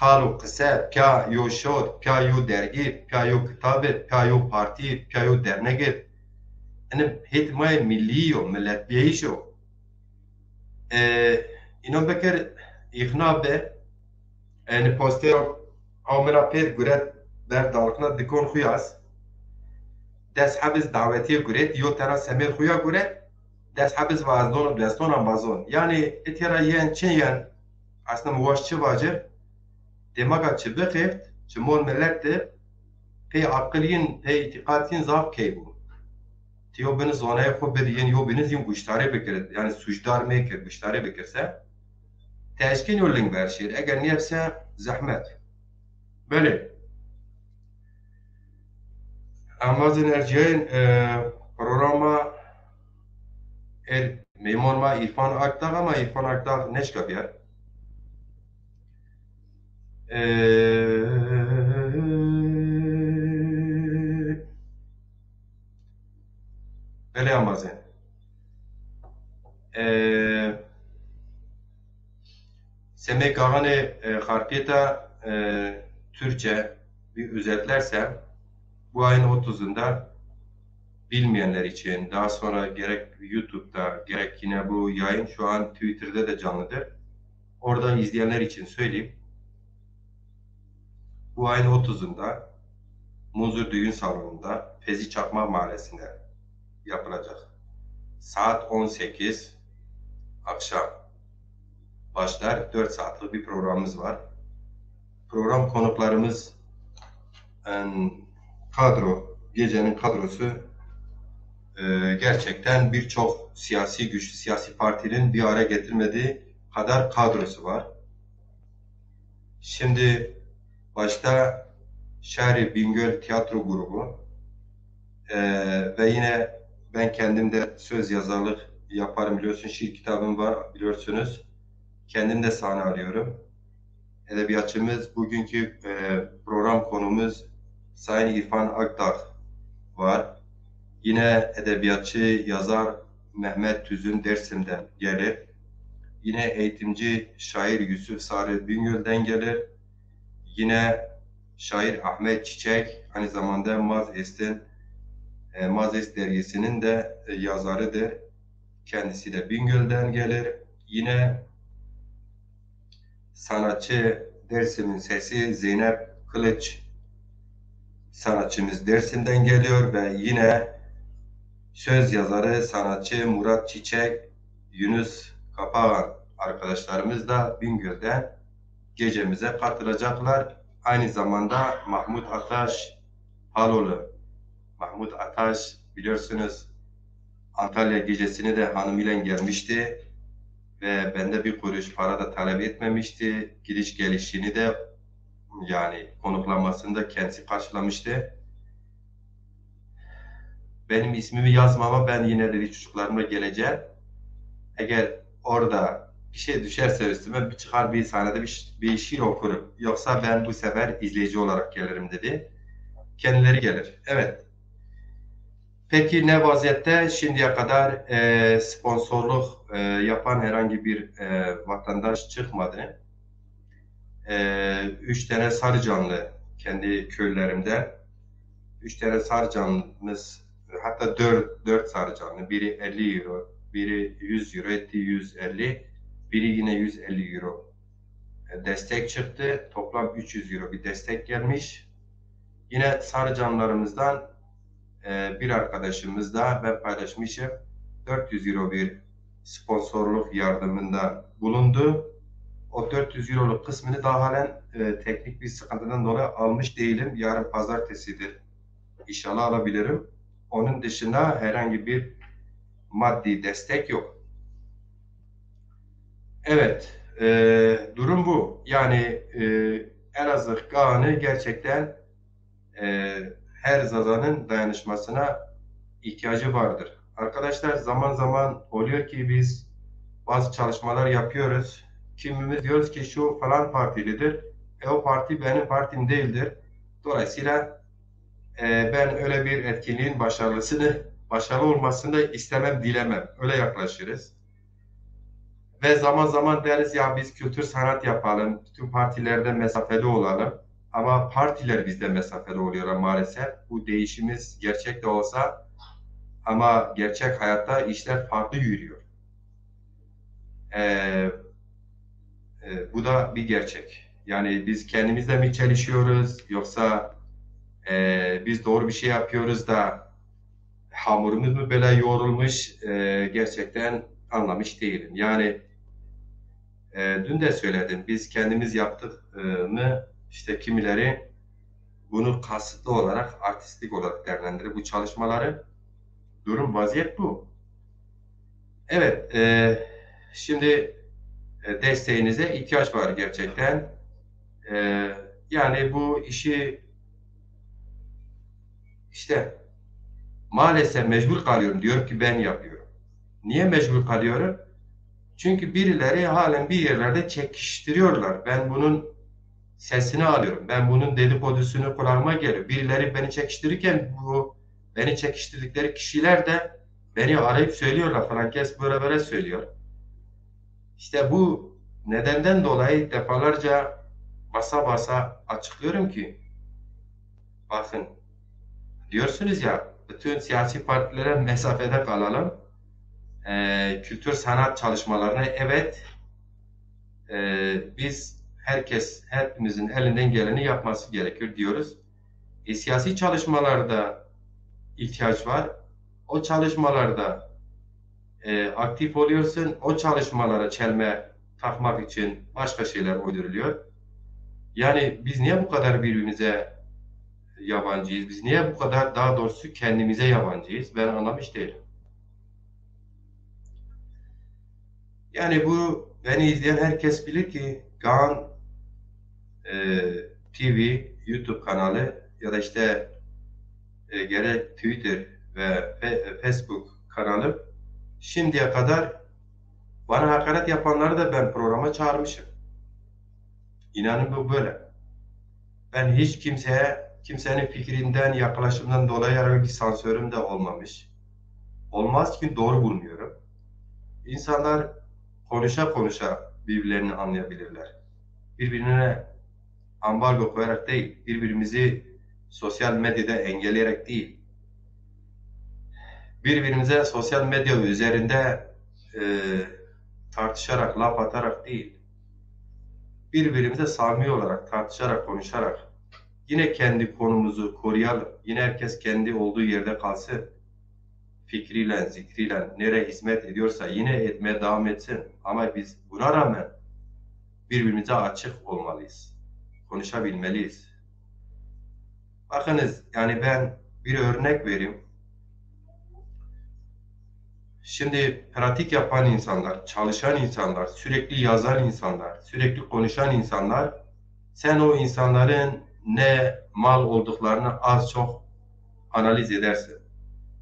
qal û qise, pîya yo şot, pîya yo dergî, pîya yo kitabî, pîya yo partî, pîya yo dernegî. Ene hêt ma yê millî yo, miletbîyeyîş o. E, înan bikir îxna bi, Enî postêro aw mi ra pêr guret ber dalxina dikon xwu yaz. Des heb iz dawetîye guret, yo tena semêd xwu ya guret, des heb iz va ez don û deston embazon. Yanî itya ra yen çi yen, aslında mi waşt çi vacir, dêmaka çi bixêft, çi mol milet de pey aqil yin, pey îtîqat yin zaf key bû. Ti yo bini zonayê xwu bidî, yin yo bini zî yin guştarê bikir. Yanî sucdar mekir, guştarê bikir se. Ti eşkên yo ling ver şêr. Eger nîyeb se zehmet. Belê. Embazên ercîyayên, e, programa er, meyman ma Îrfan Akdağ ama Îrfan Akdağ neşka bîyer. E, belê embazên. E, Semê Gaxanê e, Xarpêta e, Türkçe bir özetlersem, bu ayın otuzunda bilmeyenler için, daha sonra gerek YouTube'da, gerek yine bu yayın şu an Twitter'da da canlıdır. Orada izleyenler için söyleyeyim. Bu ayın otuzunda Munzur Düğün Salonu'nda Fevzi Çakmak Mahallesi'nde yapılacak. Saat on sekiz akşam başlar. Dört saatlik bir programımız var. Program konuklarımız, en, kadro, gecenin kadrosu e, gerçekten birçok siyasi, güçlü siyasi partinin bir araya getirmediği kadar kadrosu var. Şimdi başta Şehri Bingöl Tiyatro Grubu e, ve yine ben kendim de söz yazarlık yaparım, biliyorsun, şiir kitabım var, biliyorsunuz. Kendim de sahne alıyorum. Edebiyatçımız, bugünkü e, program konumuz Sayın İrfan Akdağ var. Yine edebiyatçı, yazar Mehmet Tüzün Dersim'den gelir. Yine eğitimci, şair Yusuf Sarı Bingöl'den gelir. Yine şair Ahmet Çiçek, aynı zamanda Maz Est'in, e, Maz Est dergisinin de e, yazarıdır. Kendisi de Bingöl'den gelir. Yine sanatçı, Dersim'in sesi Zeynep Kılıç sanatçımız Dersim'den geliyor ve yine söz yazarı, sanatçı Murat Çiçek, Yunus Kapagan arkadaşlarımız da Bingöl'den gecemize katılacaklar. Aynı zamanda Mahmut Ataş Paloğlu. Mahmut Ataş, biliyorsunuz, Antalya gecesine de hanımıyla gelmişti ve bende bir kuruş para da talep etmemişti. Gidiş gelişini de, yani konuklamasını da kendisi karşılamıştı. Benim ismimi yazma ama ben yine dedi çocuklarımla geleceğim. Eğer orada bir şey düşerse üstüme, bir çıkar bir sahnede bir, bir şiir okurum. Yoksa ben bu sefer izleyici olarak gelirim, dedi. Kendileri gelir. Evet. Peki ne vaziyette? Şimdiye kadar e, sponsorluk e, yapan herhangi bir e, vatandaş çıkmadı. E, üç tane Sarıcanlı kendi köylerimden. Üç tane Sarıcanlımız, hatta dört, dört Sarıcanlı, biri elli euro, biri yüz euro etti, yüz elli, biri yine yüz elli euro e, destek çıktı. Toplam üç yüz euro bir destek gelmiş. Yine Sarıcanlarımızdan e, bir arkadaşımız da, ben paylaşmışım, dört yüz euro bir sponsorluk yardımında bulundu. O dört yüz euroluk kısmını daha halen e, teknik bir sıkıntıdan dolayı almış değilim. Yarın pazartesidir. İnşallah alabilirim. Onun dışında herhangi bir maddi destek yok. Evet, e, durum bu. Yani e, Elazığ Gaxanı gerçekten e, her Zazanın dayanışmasına ihtiyacı vardır. Arkadaşlar, zaman zaman oluyor ki biz bazı çalışmalar yapıyoruz. Kimimiz diyoruz ki şu falan partilidir. E, o parti benim partim değildir. Dolayısıyla e, ben öyle bir etkinliğin başarılısını, başarılı olmasını da istemem, dilemem. Öyle yaklaşırız. Ve zaman zaman deriz ya biz kültür sanat yapalım, bütün partilerde mesafeli olalım. Ama partiler bizde mesafeli oluyorlar maalesef. Bu değişimiz gerçek de olsa ama gerçek hayatta işler farklı yürüyor. Ee, e, bu da bir gerçek. Yani biz kendimizle mi çalışıyoruz yoksa e, biz doğru bir şey yapıyoruz da hamurumuz mu böyle yoğrulmuş, e, gerçekten anlamış değilim. Yani e, dün de söyledim, biz kendimiz yaptık e, mı, işte kimileri bunu kasıtlı olarak, artistik olarak değerlendirir bu çalışmaları. Durum, vaziyet bu. Evet, e, şimdi e, desteğinize ihtiyaç var gerçekten. E, yani bu işi işte maalesef mecbur kalıyorum. Diyorum ki ben yapıyorum. Niye mecbur kalıyorum? Çünkü birileri halen bir yerlerde çekiştiriyorlar. Ben bunun sesini alıyorum. Ben bunun dedikodusunu kulağıma geliyor. Birileri beni çekiştirirken bu beni çekiştirdikleri kişiler de beni arayıp söylüyorlar falan. Kes böyle böyle söylüyor. İşte bu Nedenden dolayı defalarca basa basa açıklıyorum ki, bakın, diyorsunuz ya, bütün siyasi partilere mesafede kalalım. Ee, kültür sanat çalışmalarına, evet, ee, biz herkes, hepimizin elinden geleni yapması gerekir diyoruz. E, siyasi çalışmalarda ihtiyaç var. O çalışmalarda e, aktif oluyorsun. O çalışmalara çelme takmak için başka şeyler uyduruluyor. Yani biz niye bu kadar birbirimize yabancıyız? Biz niye bu kadar, daha doğrusu kendimize yabancıyız? Ben anlamış değilim. Yani bu beni izleyen herkes bilir ki Kaan e, T V, YouTube kanalı ya da işte e, gerek Twitter ve Fe- Facebook kanalı şimdiye kadar bana hakaret yapanları da ben programa çağırmışım. İnanın bu böyle. Ben hiç kimseye, kimsenin fikrinden, yaklaşımından dolayı herhangi bir sansürüm de olmamış. Olmaz, çünkü doğru bulmuyorum. İnsanlar konuşa konuşa birbirlerini anlayabilirler. Birbirine ambargo koyarak değil, birbirimizi sosyal medyada engelleyerek değil, birbirimize sosyal medya üzerinde e, tartışarak, laf atarak değil, birbirimize samimi olarak, tartışarak, konuşarak yine kendi konumuzu koruyalım. Yine herkes kendi olduğu yerde kalsın. Fikriyle, zikriyle nereye hizmet ediyorsa yine etmeye devam etsin. Ama biz buna rağmen birbirimize açık olmalıyız. Konuşabilmeliyiz. Bakınız, yani ben bir örnek vereyim. Şimdi pratik yapan insanlar, çalışan insanlar, sürekli yazan insanlar, sürekli konuşan insanlar, sen o insanların ne mal olduklarını az çok analiz edersin.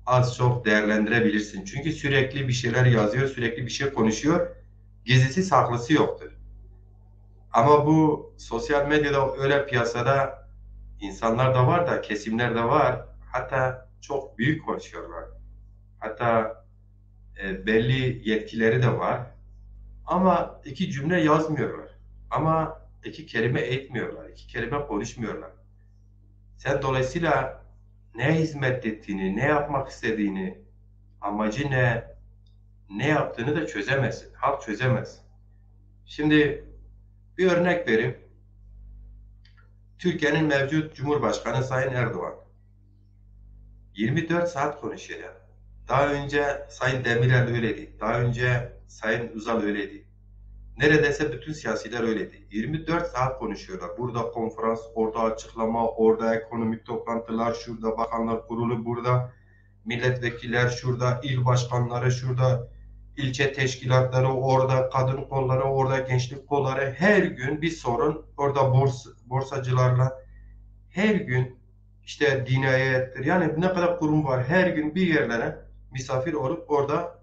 Az çok değerlendirebilirsin. Çünkü sürekli bir şeyler yazıyor, sürekli bir şey konuşuyor. Gizlisi saklısı yoktur. Ama bu sosyal medyada öyle piyasada insanlar da var da, kesimler de var. Hatta çok büyük konuşuyorlar. Hatta e, belli yetkileri de var. Ama iki cümle yazmıyorlar. Ama iki kelime etmiyorlar. İki kelime konuşmuyorlar. Sen dolayısıyla ne hizmet ettiğini, ne yapmak istediğini, amacı ne, ne yaptığını da çözemezsin. Halk çözemez. Şimdi bir örnek vereyim. Türkiye'nin mevcut Cumhurbaşkanı Sayın Erdoğan yirmi dört saat konuşuyor ya. Daha önce Sayın Demirel öyleydi. Daha önce Sayın Uzal öyleydi. Neredeyse bütün siyasiler öyleydi. yirmi dört saat konuşuyorlar. Burada konferans, orada açıklama, orada ekonomik toplantılar, şurada bakanlar kurulu, burada milletvekiller, şurada il başkanları, şurada ilçe teşkilatları, orada kadın kolları, orada gençlik kolları, her gün bir sorun, orada bors borsacılarla her gün işte dinayettir. Yani ne kadar kurum var, her gün bir yerlere misafir olup orada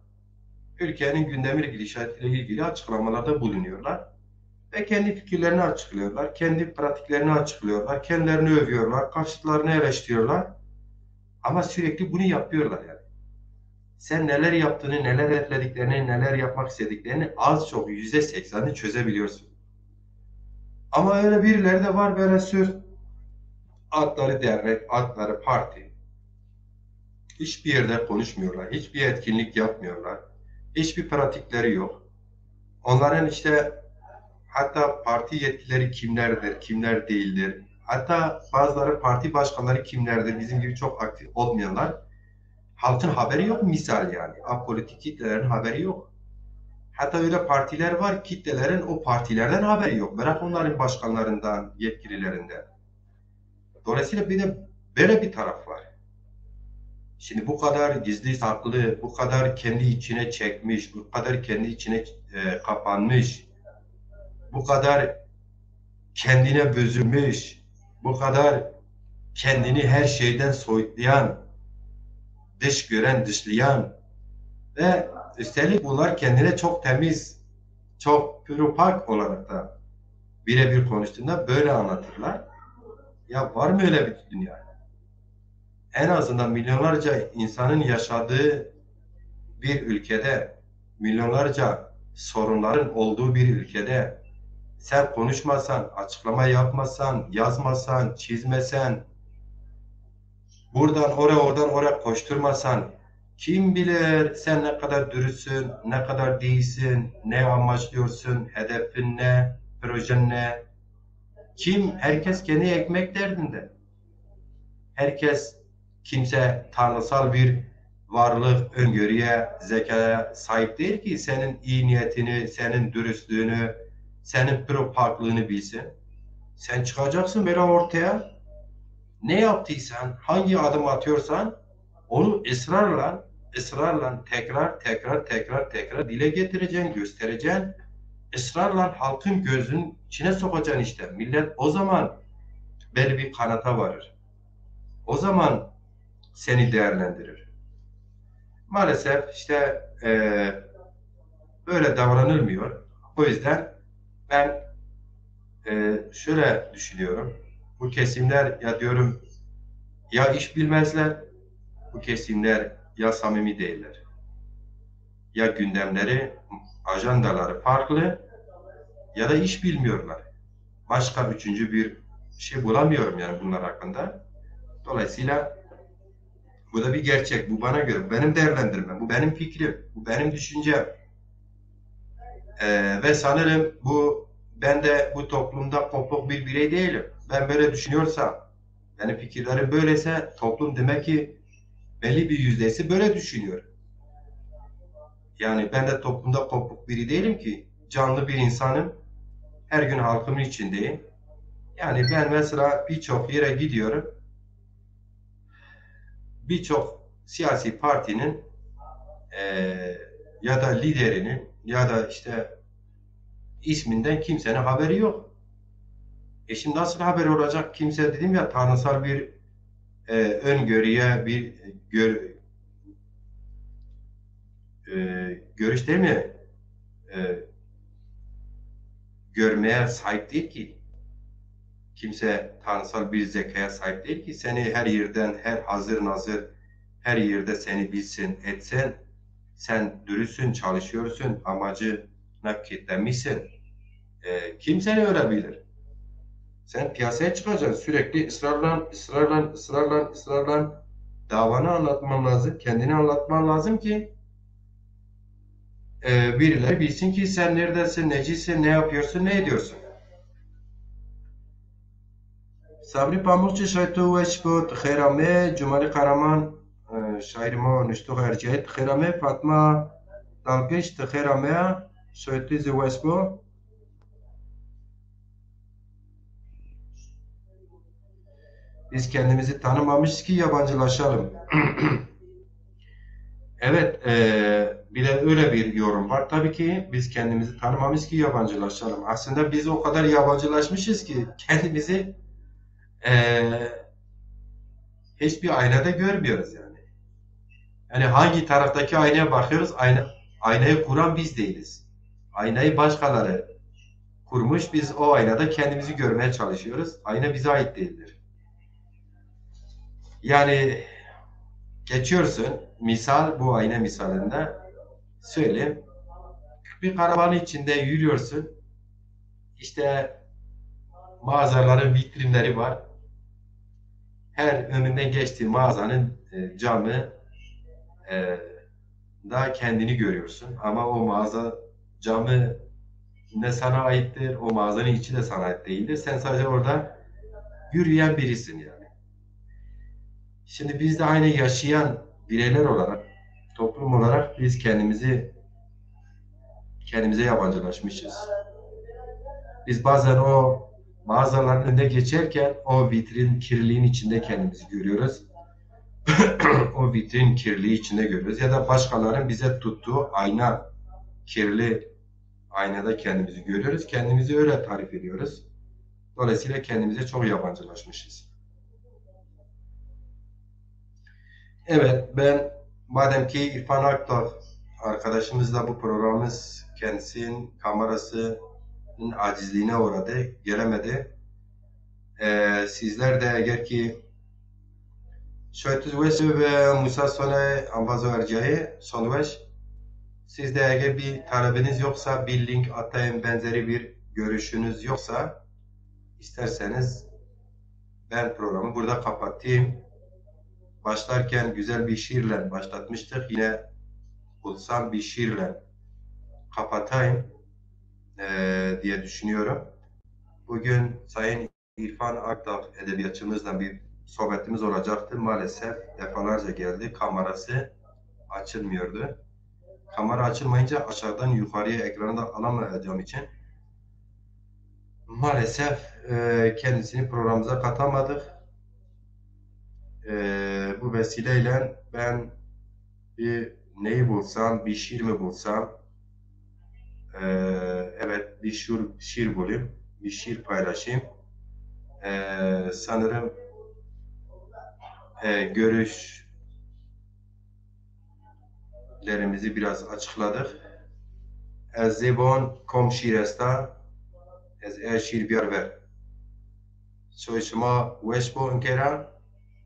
ülkenin gündemiyle, gidişatıyla ilgili açıklamalarda bulunuyorlar. Ve kendi fikirlerini açıklıyorlar, kendi pratiklerini açıklıyorlar, kendilerini övüyorlar, karşıtlarını eleştiriyorlar. Ama sürekli bunu yapıyorlar yani. Sen neler yaptığını, neler hedeflediklerini, neler yapmak istediklerini az çok yüzde seksenini çözebiliyorsun. Ama öyle birileri de var, böyle sür adları dernek, adları parti. Hiçbir yerde konuşmuyorlar, hiçbir etkinlik yapmıyorlar, hiçbir pratikleri yok. Onların işte hatta parti yetkileri kimlerdir, kimler değildir, hatta bazıları parti başkanları kimlerdir, bizim gibi çok aktif olmayanlar, halkın haberi yok misal yani. Apolitik kitlelerin haberi yok. Hatta öyle partiler var, kitlelerin o partilerden haberi yok. Bırak onların başkanlarından, yetkililerinden. Dolayısıyla bir de böyle bir taraf var. Şimdi bu kadar gizli saklı, bu kadar kendi içine çekmiş, bu kadar kendi içine e, kapanmış, bu kadar kendine büzülmüş, bu kadar kendini her şeyden soyutlayan, dış gören, dışlayan ve üstelik bunlar kendine çok temiz, çok pür pak olarak da birebir konuştuğunda böyle anlatırlar. Ya var mı öyle bir dünya? En azından milyonlarca insanın yaşadığı bir ülkede milyonlarca sorunların olduğu bir ülkede sen konuşmasan, açıklama yapmasan, yazmasan, çizmesen, buradan oraya, oradan oraya koşturmasan, kim bilir sen ne kadar dürüstsün, ne kadar değilsin, ne amaçlıyorsun, hedefin ne, projen ne? Kim? Herkes kendi ekmek derdinde. Herkes, kimse tanrısal bir varlık, öngörüye, zekaya sahip değil ki senin iyi niyetini, senin dürüstlüğünü, senin pırıl paklığını bilsin. Sen çıkacaksın böyle ortaya. Ne yaptıysan, hangi adım atıyorsan onu ısrarla, ısrarla tekrar, tekrar, tekrar, tekrar dile getireceksin, göstereceksin. Israrla halkın gözünün içine sokacaksın işte. Millet o zaman belli bir kanata varır. O zaman seni değerlendirir. Maalesef işte e, böyle davranılmıyor. O yüzden ben e, şöyle düşünüyorum. Bu kesimler ya diyorum ya iş bilmezler, bu kesimler ya samimi değiller. Ya gündemleri, ajandaları farklı ya da iş bilmiyorlar. Başka üçüncü bir şey bulamıyorum yani bunlar hakkında. Dolayısıyla bu da bir gerçek. Bu bana göre, bu benim değerlendirmem, bu benim fikrim, bu benim düşüncem. Ee, ve sanırım bu ben de bu toplumda kopuk bir birey değilim. Ben böyle düşünüyorsam, benim fikirlerim böyleyse toplum demek ki belli bir yüzdesi böyle düşünüyor. Yani ben de toplumda kopuk biri değilim ki. Canlı bir insanım. Her gün halkımın içindeyim. Yani ben mesela birçok yere gidiyorum. Birçok siyasi partinin eee, ya da liderinin ya da işte isminden kimsenin haberi yok. E şimdi nasıl haberi olacak? Kimse dedim ya tanrısal bir e, öngörüye, bir gör, e, görüş değil mi? E, görmeye sahip değil ki. Kimse tanrısal bir zekaya sahip değil ki. Seni her yerden, her hazır nazır, her yerde seni bilsin, etsin. Sen dürüstsün, çalışıyorsun, amacına kitlemişsin. E, kim seni öyle bilir? Sen piyasaya çıkacaksın sürekli ısrarla, ısrarla, ısrarla, ısrarla davanı anlatman lazım, kendini anlatman lazım ki e, birileri bilsin ki sen neredesin, necisin, ne yapıyorsun, ne ediyorsun. Sabrî Pamukçî şayê tu weş bo, tu xêr amê. Cumalî Qaraman, e, şaîrê ma, nuştox erciyayî, tu xêr amê. Fatma Dalkış, tu xêr amê. Şayê tu zî weş bo. Biz kendimizi tanımamışız ki yabancılaşalım. Evet, e, bir de öyle bir yorum var. Tabii ki biz kendimizi tanımamışız ki yabancılaşalım. Aslında biz o kadar yabancılaşmışız ki kendimizi e, hiçbir aynada görmüyoruz yani. Yani hangi taraftaki aynaya bakıyoruz? Ayna, aynayı kuran biz değiliz. Aynayı başkaları kurmuş, biz o aynada kendimizi görmeye çalışıyoruz. Ayna bize ait değildir. Yani geçiyorsun, misal, bu ayna misalında söyleyeyim. Bir karavanın içinde yürüyorsun. İşte mağazaların vitrinleri var. Her önünden geçtiği mağazanın e, camı e, da kendini görüyorsun. Ama o mağaza camı ne sana aittir, o mağazanın içi de sana ait değildir. Sen sadece orada yürüyen birisin yani. Şimdi biz de aynı yaşayan bireyler olarak, toplum olarak biz kendimizi kendimize yabancılaşmışız. Biz bazen o mağazaların önünde geçerken o vitrin kirliliğin içinde kendimizi görüyoruz. O vitrin kirliliği içinde görüyoruz. Ya da başkalarının bize tuttuğu ayna kirli aynada kendimizi görüyoruz. Kendimizi öyle tarif ediyoruz. Dolayısıyla kendimize çok yabancılaşmışız. Evet, ben madem ki İrfan Akdağ arkadaşımız da bu programımız kendisinin kamerasının acizliğine uğradı, gelemedi. Ee, sizler de eğer ki Şoytuz Wes ve Musa Sone Ambazo Erciyayê, Sonweş. Siz de eğer bir talebiniz yoksa, bir link atayım, benzeri bir görüşünüz yoksa, isterseniz ben programı burada kapatayım. Başlarken güzel bir şiirle başlatmıştık. Yine bulsam bir şiirle kapatayım, eee, diye düşünüyorum. Bugün Sayın İrfan Akdağ edebiyatçımızla bir sohbetimiz olacaktı. Maalesef defalarca geldi. Kamerası açılmıyordu. Kamera açılmayınca aşağıdan yukarıya ekranı da alamayacağım için maalesef, e, kendisini programımıza katamadık. E, bu vesileyle ben bir neyi bulsam, bir şiir mi bulsam? E, evet, bir şiir, şiir bulayım, bir şiir paylaşayım. E, sanırım, e, görüşlerimizi biraz açıkladık. Ez zê von kom şiir esta, ez e şiir biyar ver. Soy şima weş bo inkera.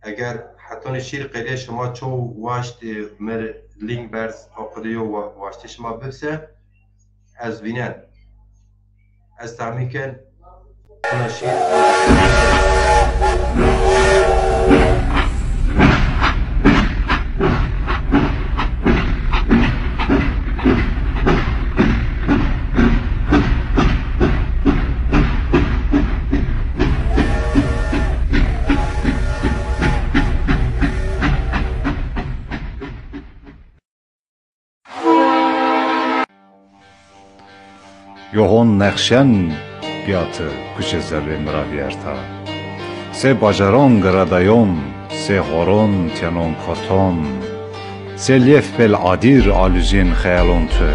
Eger hetonê şîr qedê şima ço waştî, mi link berz, o qedê yo wa-, waştî şima bibse, ez vînen. Ez tahmîn ken, hona şîr. Yohon nexşen biyatı kuçe zerrê mi ra viyerta. Se bacaron giradayon, se horon tyanon koton, se lêf pel adir aluzên xeyalon tu.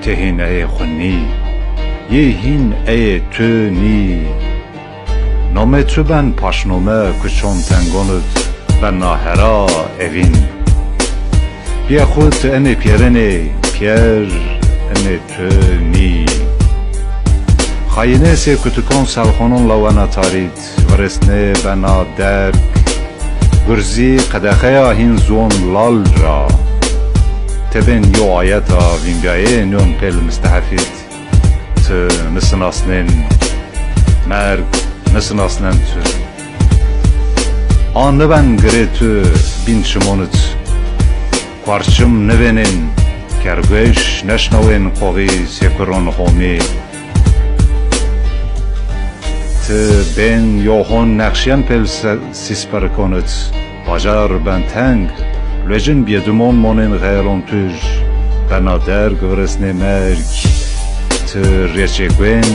Tê hîn eyê xwu nî, yê hîn eyê tu nî. Nomê tu ben paşnome kuçon tengon id bena hera evîn. Bîye xwu ti enê pîyerenê, pîyer enê tu nî. Xayînê sê kutikon selxonon lawena tarîd, viresnê bena derg. Gurzî qedexeya hîn ziwon lal ra. Tebên yo ayeta vînbîyayê nîyon pel mistehefîd. Ti nisinasnên merg, nisinasnen tu. A niben girê tu bîn çimonit. Kuarçim nivênên, kergueş neşnawên qoxî sêkuron homî. Ti bên yohon nexşîyen pel se-, sîsperikonit. Bacar ben teng, luecin bîyedimon monên xeyalon tuj. Bena derg viresnê merg. Ti rêçê guên,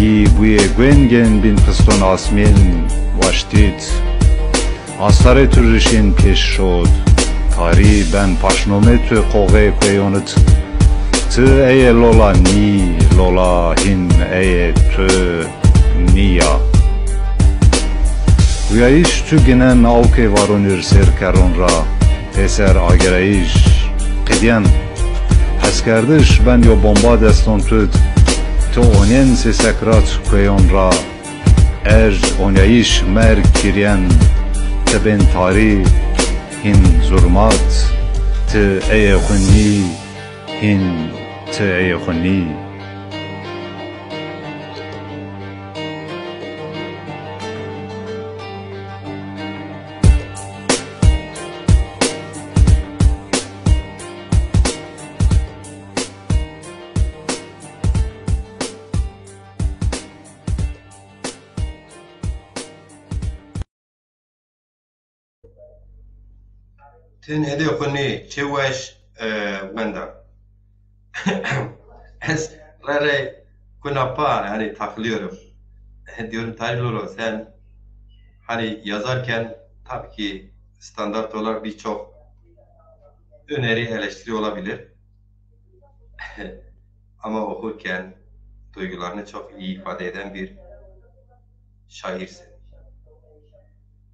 yî buyê guên gên bîn piston asmîn, waştît. Astarê tu rişên pêş şod. Tarî ben paşnomê tu qoxê kueyonit. Ti eyê lola nî, lola hîn eyê tu nîya. Uyayîş tu ginen awkê varonîr sêr kerron ra. Pêser agirayîş qedîyen. Heskerdiş ben yo bomba deston tu d. Ti onên sê sekrat kueyon ra. Erc onyayîş merg kîryen, ti bên tarî, hîn zurmat, ti eyê xwu nî, hîn ti eyê xwu nî. Tin edê xwu nê, çi weş, e, wenda. Ez re re kuna pa, yani takılıyorum. Diyorum Tahir Lolo, sen hani yazarken tabii ki standart olarak birçok öneri, eleştiri olabilir. Ama okurken duygularını çok iyi ifade eden bir şairsin.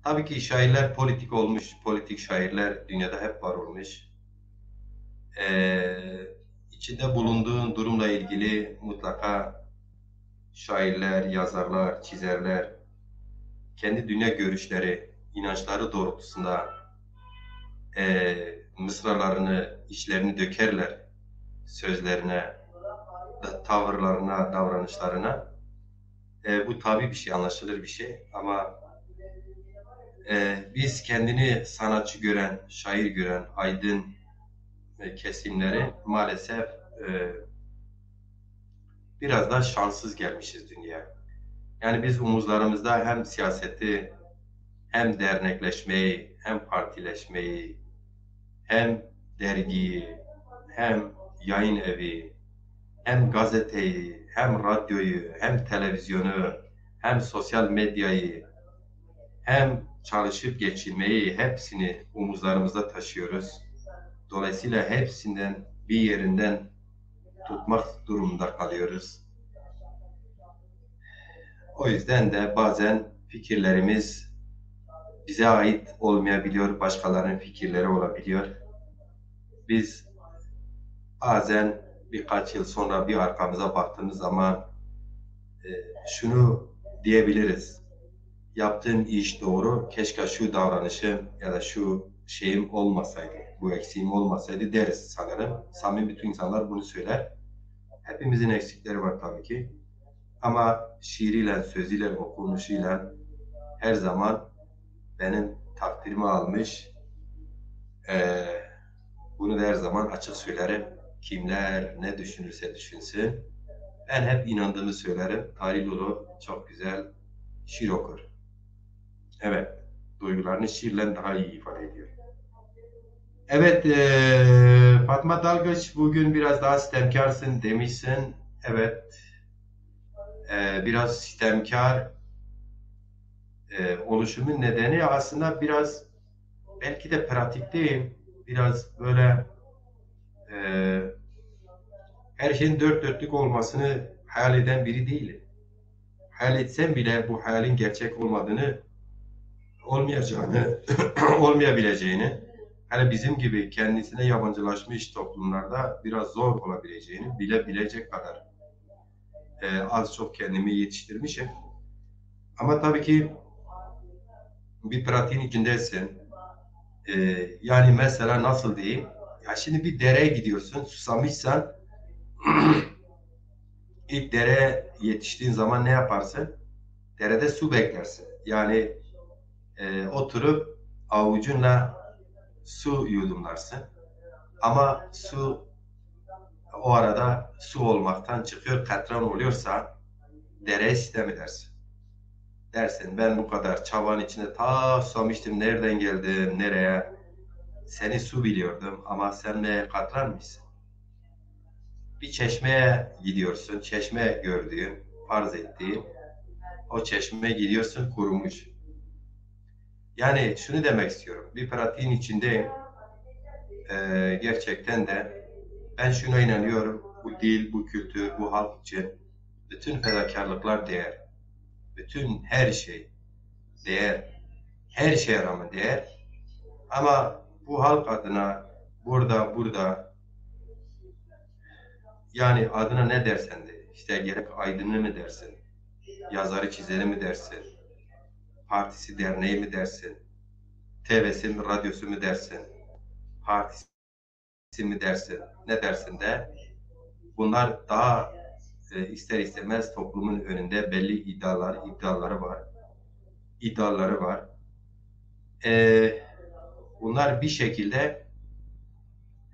Tabii ki şairler politik olmuş, politik şairler dünyada hep var olmuş. Ee, içinde bulunduğun durumla ilgili mutlaka şairler, yazarlar, çizerler kendi dünya görüşleri, inançları doğrultusunda, e, mısralarını, içlerini dökerler. sözlerine, da- tavırlarına, davranışlarına. E, bu tabii bir şey, anlaşılır bir şey. Ama e, biz kendini sanatçı gören, şair gören, aydın e, kesimleri maalesef e, biraz da şanssız gelmişiz dünyaya. Yani biz omuzlarımızda hem siyaseti, hem dernekleşmeyi, hem partileşmeyi, hem dergiyi, hem yayın evi, hem gazeteyi, hem radyoyu, hem televizyonu, hem sosyal medyayı, hem çalışıp geçinmeyi, hepsini omuzlarımızda taşıyoruz. Dolayısıyla hepsinden bir yerinden tutmak durumunda kalıyoruz. O yüzden de bazen fikirlerimiz bize ait olmayabiliyor, başkalarının fikirleri olabiliyor. Biz bazen birkaç yıl sonra bir arkamıza baktığımız zaman e, şunu diyebiliriz. Yaptığım iş doğru, keşke şu davranışım ya da şu şeyim olmasaydı, bu eksiğim olmasaydı deriz sanırım. Samimi bütün insanlar bunu söyler. Hepimizin eksikleri var tabii ki. Ama şiiriyle, sözüyle, okunuşuyla her zaman benim takdirimi almış. Ee, bunu da her zaman açık söylerim. Kimler ne düşünürse düşünsün. Ben hep inandığımı söylerim. Tarih Lulu çok güzel şiir okur. Evet, duygularını şiirle daha iyi ifade ediyor. Evet, e, Fatma Dalgıç, bugün biraz daha sitemkarsın demişsin. Evet, e, biraz sitemkar e, oluşumun nedeni aslında biraz belki de pratikteyim. Biraz böyle e, her şeyin dört dörtlük olmasını hayal eden biri değilim. Hayal etsem bile bu hayalin gerçek olmadığını, olmayacağını, olmayabileceğini, hele bizim gibi kendisine yabancılaşmış toplumlarda biraz zor olabileceğini bile bilecek kadar e, az çok kendimi yetiştirmişim. Ama tabii ki bir pratiğin içindesin. E, yani mesela nasıl diyeyim? Ya şimdi bir dereye gidiyorsun, susamışsan ilk dereye yetiştiğin zaman ne yaparsın? Derede su beklersin. Yani e, oturup avucunla su yudumlarsın. Ama su o arada su olmaktan çıkıyor, katran oluyorsa dereye sitem edersin. Dersin, ben bu kadar çabanın içinde ta susamıştım, nereden geldim, nereye? Seni su biliyordum ama sen meğer katran mısın? Bir çeşmeye gidiyorsun, çeşme gördüğün, farz ettiğin, o çeşme gidiyorsun kurumuş. Yani şunu demek istiyorum, bir pratiğin içindeyim. Ee, gerçekten de ben şuna inanıyorum, bu dil, bu kültür, bu halk için bütün fedakarlıklar değer. Bütün her şey değer. Her şeye rağmen değer. Ama bu halk adına burada, burada yani adına ne dersen de, işte gerek aydını mı dersin, yazarı çizeni mi dersin, partisi derneği mi dersin, T V'si mi, radyosu mu dersin, partisi mi dersin, ne dersin de bunlar daha e, ister istemez toplumun önünde belli iddialar, iddiaları var. İddiaları var. E, bunlar bir şekilde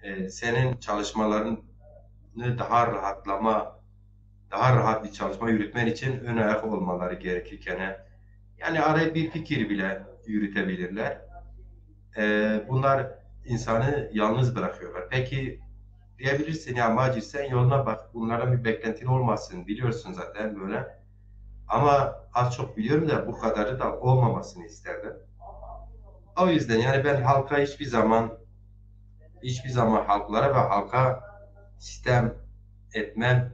e, senin çalışmalarını daha rahatlama, daha rahat bir çalışma yürütmen için ön ayak olmaları gerekirken, yani araya bir fikir bile yürütebilirler. E, bunlar insanı yalnız bırakıyorlar. Peki diyebilirsin ya Macir, sen yoluna bak, bunlardan bir beklentin olmasın, biliyorsun zaten böyle. Ama az çok biliyorum da bu kadarı da olmamasını isterdim. O yüzden yani ben halka hiçbir zaman hiçbir zaman halklara ve halka sitem etmem.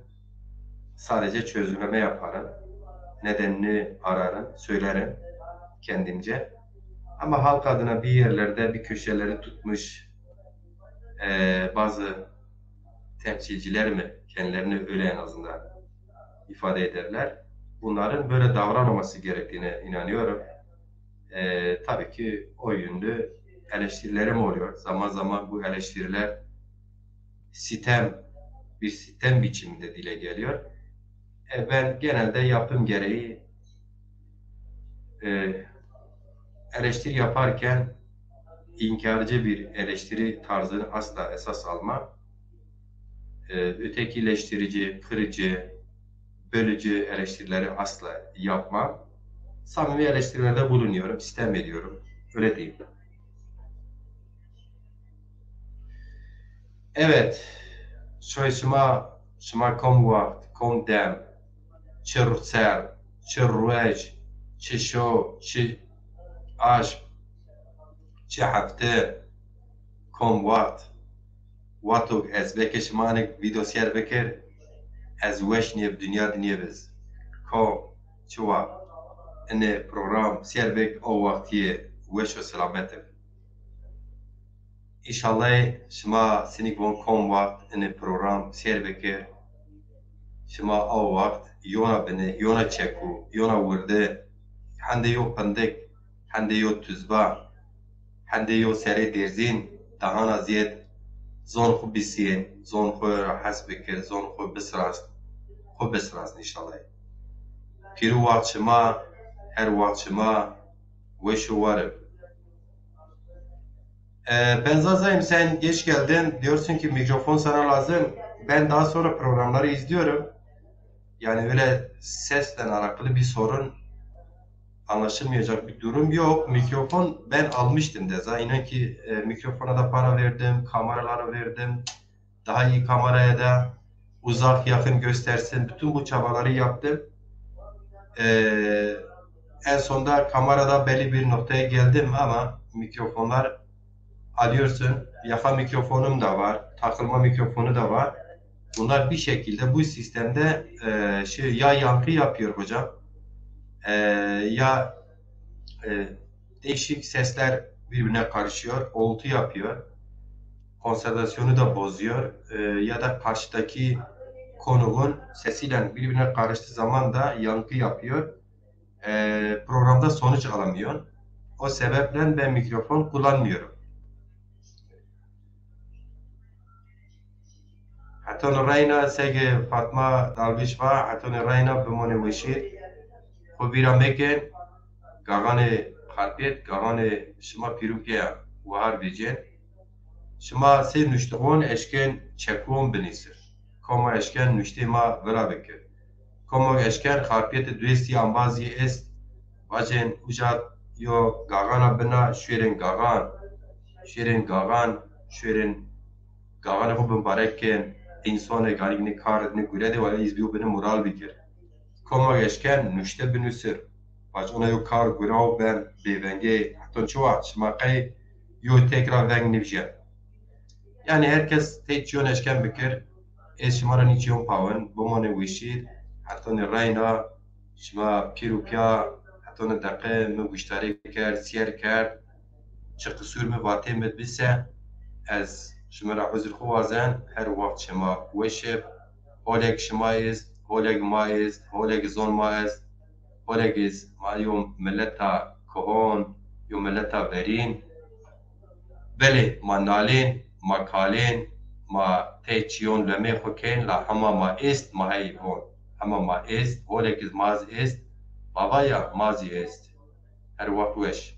Sadece çözümleme yaparım. Nedenini ararım, söylerim kendimce. Ama halk adına bir yerlerde bir köşeleri tutmuş e, bazı temsilciler mi kendilerini öyle en azından ifade ederler. Bunların böyle davranmaması gerektiğine inanıyorum. E, tabii ki o yönlü eleştirilerim oluyor. Zaman zaman bu eleştiriler sitem bir sistem biçiminde dile geliyor. E, ben genelde yapım gereği, e, eleştiri yaparken inkarcı bir eleştiri tarzını asla esas almam. E, ötekileştirici, kırıcı, bölücü eleştirileri asla yapmam. Samimi eleştirilerde bulunuyorum, sitem ediyorum. Öyle diyeyim. Evet. Şoy şima, şima kom waxt, kom dem, çi ser, çi ruej, çi şo, çi aşm, çi hefte, kom waxt. Wato ez veke şima anik video sêr bikir, ez weş nêb, dinya di nêbiz. Kom, çi waxt? Ine program sêr bik, o waxt yê weş û selamet ib. Înşallah şima sinik von kom waxt ine program sêr bikir. Şima o waxt yona bini, yona çeku, yona wirdi, hende yo pindik, hende yo tuzba, hende yo serê dêrzîn, dahana zêd zon xwu bisîn, zon xwu ra hes bikir, zon xwu bisrast, xwu bisrast înşallah. Pîrû waxt şima, her waxt şima weş û war ib. Ee, Benzazayım, sen geç geldin. Diyorsun ki mikrofon sana lazım. Ben daha sonra programları izliyorum. Yani öyle sesle alakalı bir sorun, anlaşılmayacak bir durum yok. Mikrofon ben almıştım deza. İnan ki, e, mikrofona da para verdim, kameralara verdim. Daha iyi kameraya da uzak yakın göstersin. Bütün bu çabaları yaptım. Ee, en sonda kamerada belli bir noktaya geldim ama mikrofonlar alıyorsun. Yaka mikrofonum da var, takılma mikrofonu da var. Bunlar bir şekilde bu sistemde, e, şey, ya yankı yapıyor hocam, e, ya, e, değişik sesler birbirine karışıyor, uğultu yapıyor. Konsantrasyonu da bozuyor. E, ya da karşıdaki konuğun sesiyle birbirine karıştığı zaman da yankı yapıyor. E, programda sonuç alamıyor. O sebeple ben mikrofon kullanmıyorum. Hetonê reyna, seke Fatma Dalgiç va, hetonê reyna bimonê weşî. Xwu vîra mekin, gaxanê Xarpêt, gaxanê şima pîrûkîya wahar vecên. Şima sey nuştixon eşkên çekuon binîsir. Koma eşken nuştê ma vira bikir. Koma eşken Xarpêtê duestî ambazî est, vacên uca yo gaxana bina şuêrên gaxan, şuêrên gaxan, şuêrên gaxanê xwu bimbarek kên, însonê ganî binê kar, binê gure de wele îz bîyo binê mural bikir. Koma eşken nuşte binusir. Vac ona yo kar guraw ben bêvengê, heton çi waxt şima qey yo tekra veng nivjen. Yani herkes tey çiyon eşken bikir. Ez şima ra nî çiyon pawin, bimonê weşî, hetonê reyna, şima pîr û pîya, hetonê deqe mi guştarî kerd, sîyer kerd, çi qisûr mi vatê mi bise, ez şima ra uzr xwu wazen, her waxt şima weş ib, holek şima est, holek ma est, holek zon ma est, holek iz ma yo mileta kohon, yo mileta verîn, belê ma nalên, ma kalên, ma tey çiyon lemê xwu kên, la hema ma est, ma hey von. Hema ma est, holek iz ma z est, bavaya ma zî est. Her waxt weş.